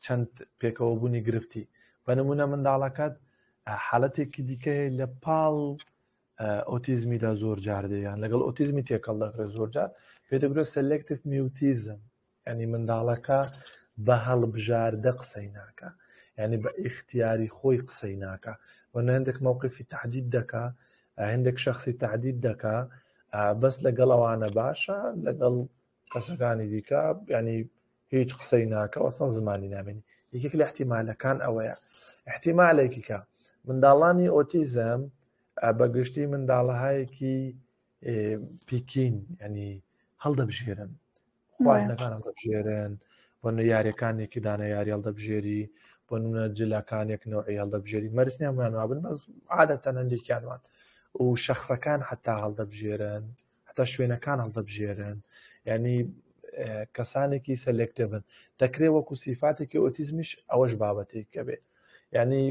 چەند پێکەوەبوونی گرفتی بە نمونە منداڵەکەت حالەتێکی دیکە هەیە لە پاڵ ئۆتیزمیدا زۆر جار دێیان لەگەڵ ئۆتیزمی تێکەڵ دەکرێت زۆر جار پێ دەگرێت selective mutism ینی منداڵەکە بە هەڵبژاردە قسەی ناکە ینی بە ئیختیاری خۆی قسەی ناکە و هەندێک مووقفی تهدید دەکا هەندێک شخصی تهدید دەکا بەس لەگەڵ ئەوانە باشە لەگەڵ کەسەکانی دیکە ینی هیچ قسەی ناکە ئەسڵەن زمانی نامێنی یەکێک لە احتیمالەکان ئەوەیە احتیمالێکی کە. منداڵانی ئۆتیزم بە گشتی منداڵەهایەکی picky ن ینی هەڵدەبژێرن خواردنەکان هەڵدەبژێرن بۆ یاریەکان یەکی دانە یاری هەڵدەبژێری بۆ نمونە جلەکان یەک نەوعی هەڵدەبژێری مەرج نییە هەموویان وابن بەس عادەتەن هەندێکیان وان و شەخسەکان حتا هەڵدەبژێرن هەتا شوێنەکان هەڵدەبژێرن ینی کەسانێکی selective ن دەکرێت وەکو سیفاتێکی ئۆتیزمیش ئەوەش بابەتێک کە بێ ینی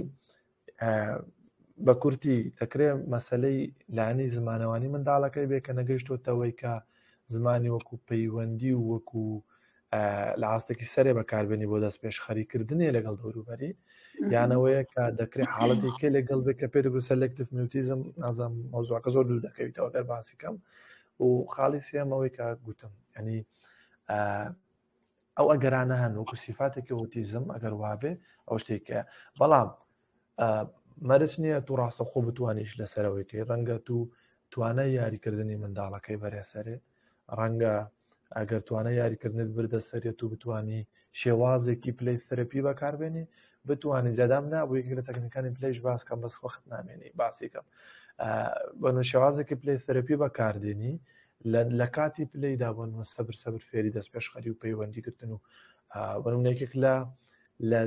بە کورتی دەکرێت مەسلەی لایەنی زمانەوانی منداڵەکەی بێ کە نەگەیشتۆتەوەی کە زمانی وەکو پەیوەندی و وەکو لە ئاستێکی سەرێ بەکاربێنی بۆ دەست پێشخەریکردنێ لەگەڵ دەوروبەری یانەوەیە کە دەکرێت حاڵەتی کێ لەگەڵ بێ کە پێ دەگوت selective mutism نازانم مەوزوعەکە زۆر دوور دەکەویتەوە گەر باسی کەم و خاڵی سێمەوەی کە گوتم ینی ئەو ئەگەرانە هەن وەکو سیفاتێکی ئۆتیزم ئەگەر وابێ ئەو شتێکە بەڵام مەرج نییە تو ڕاستەخۆ بتوانیش لەسەرەوەی کەی ڕەنگە تو توانای یاریکردنی منداڵەکەی بەرێ سەرێ ڕەنگە ئەگەر توانای یاریکردنت بردە سەرێت و بتانی شێوازێکی play therapy بەکاربێنی بتوانانی جادام نابوو یەکێک لە تەکنیکانی play ش باس کەم بەس وەخت نامێنی باسیکەم بەنە شێوازێکی play therapy بەکاردێنی لە کاتی play دا بۆ نمونە سەبر سەبر فێری دەست پێشخەری و پەیوەندی گرتن و بۆ نمونە یەکێک لە لە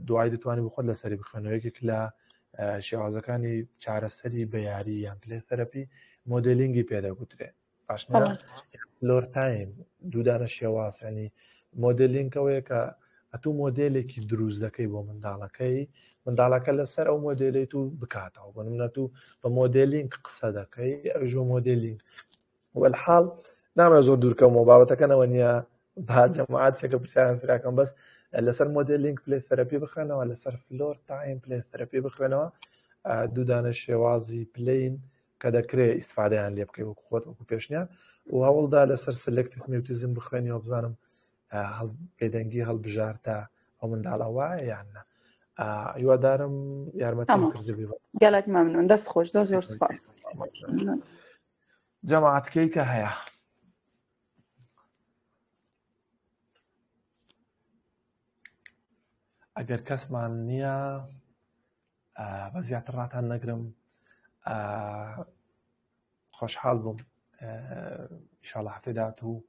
دوای دەتوانانی بخۆت لەسەری بخوێنەوە یەکێک لە شێوازەکانی چارەسەری بە یاری یان play therapy modeling ی پێدەگوترێ باش floor time دوودانە شێواز ینی modeling ەوەیە کە ئەتوو مۆدلێکی دروست دەکەی بۆ منداڵەکەی منداڵەکە لەسەر ئەو مۆدلەی تو بکاتەوە بۆ نمونە تو بە modeling قسە دەکەی ئەوش بە modeling وەلحاڵ نامە زۆر دوورکەمەوە بابەتەکەنەوە نییە با جەماعات چێکە پرسیاران فراکەم بەس لەسەر modeling play therapy بخوێنەوە لەسەر floor time play therapy بخوێنەوە دوودانە شێوازی play ن کە دەکرێت ئیسفادەیان لێ بکەی وەکو خۆت وەکو پێشنیار و هەوڵدا لەسەر selective mutism بخوێنیەوە بزانم بێدەنگی هەڵبژارتە ئەو منداڵە وایە یان نا هیوادارم یارمەتیم کردبی گەلک مەمنون دەست خۆش زۆر زۆر سپاس جەماعەتکەی کە هەیە ئەگەر کەسمان نییە بە زیاتر ڕاتان نەگرم خۆشحاڵ بووم ئیشاڵە هەفتەی داهاتوو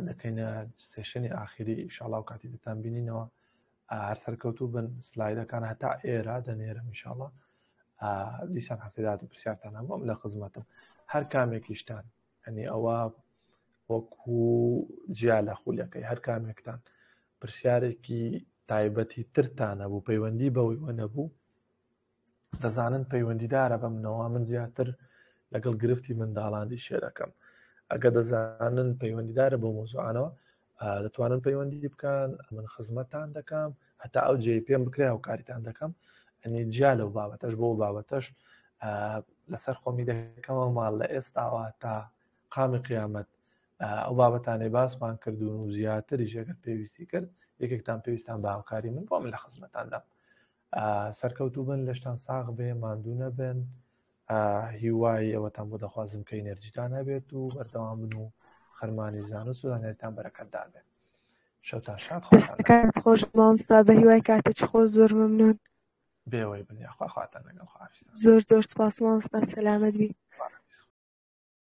دەکەینە session ی ئاخیری ئیشاڵا و کاتی دەتان بینینەوە هەر سەرکەوتوو بن سلایدەکان هەتا ئێرە دەنێرم ئیشاڵا دیسان هەفتەی داهاتوو پرسیارتان هەبوو لە خزمەتم هەر کامێکیشتان ئەنی ئەوە وەکو جیا لە خولەکەی هەر کامێکتان پرسیارێکی تایبەتی ترتان هەبوو پەیوەندی بەوەیوە نەبوو دەزانن پەیوەندیدارە بە منەوە من زیاتر لەگەڵ گرفتی منداڵان دیشێ دەکەم ئەگە دەزانن پەیوەندیدارە بۆ مۆزوعانەوە دەتوانن پەیوەندی بکەن من خزمەتان دەکەم هەتا ئەو جێ پێم بکرێ هاوکاریتان دەکەم ئەنی جیا لەو بابەتەش بۆ بابەتەش لەسەر خۆمی دەکەمەوە ماڵ لە ئێستاوە تا قامی قیامەت ئەو بابەتانەی باسمان کردوون و زیاتریش ئەگەر پێویستی کرد یەکێکتان پێویستان بە هاوکاری من بۆ من لە خزمەتاندام سەرکەوتوو بن لەشتان ساغ بێ ماندوو نەبن هیوای ئەوەتان بۆ دەخوازم کە ئینێرجیتان هەبێت و بەردەوام بن و خەرمانی زانست و زانیاریتان بەرەکەتدار بێت شەوتان شاد خۆتان دەستەکانت خۆش مامۆستا بە هیوای کاتێکی خۆش زۆر مەمنون بێوەی بن یاخوا خواتان لەگەڵ خواحافیزتان زۆر زۆر سپاس مامۆستا سەلامەت بی. بەڕێز.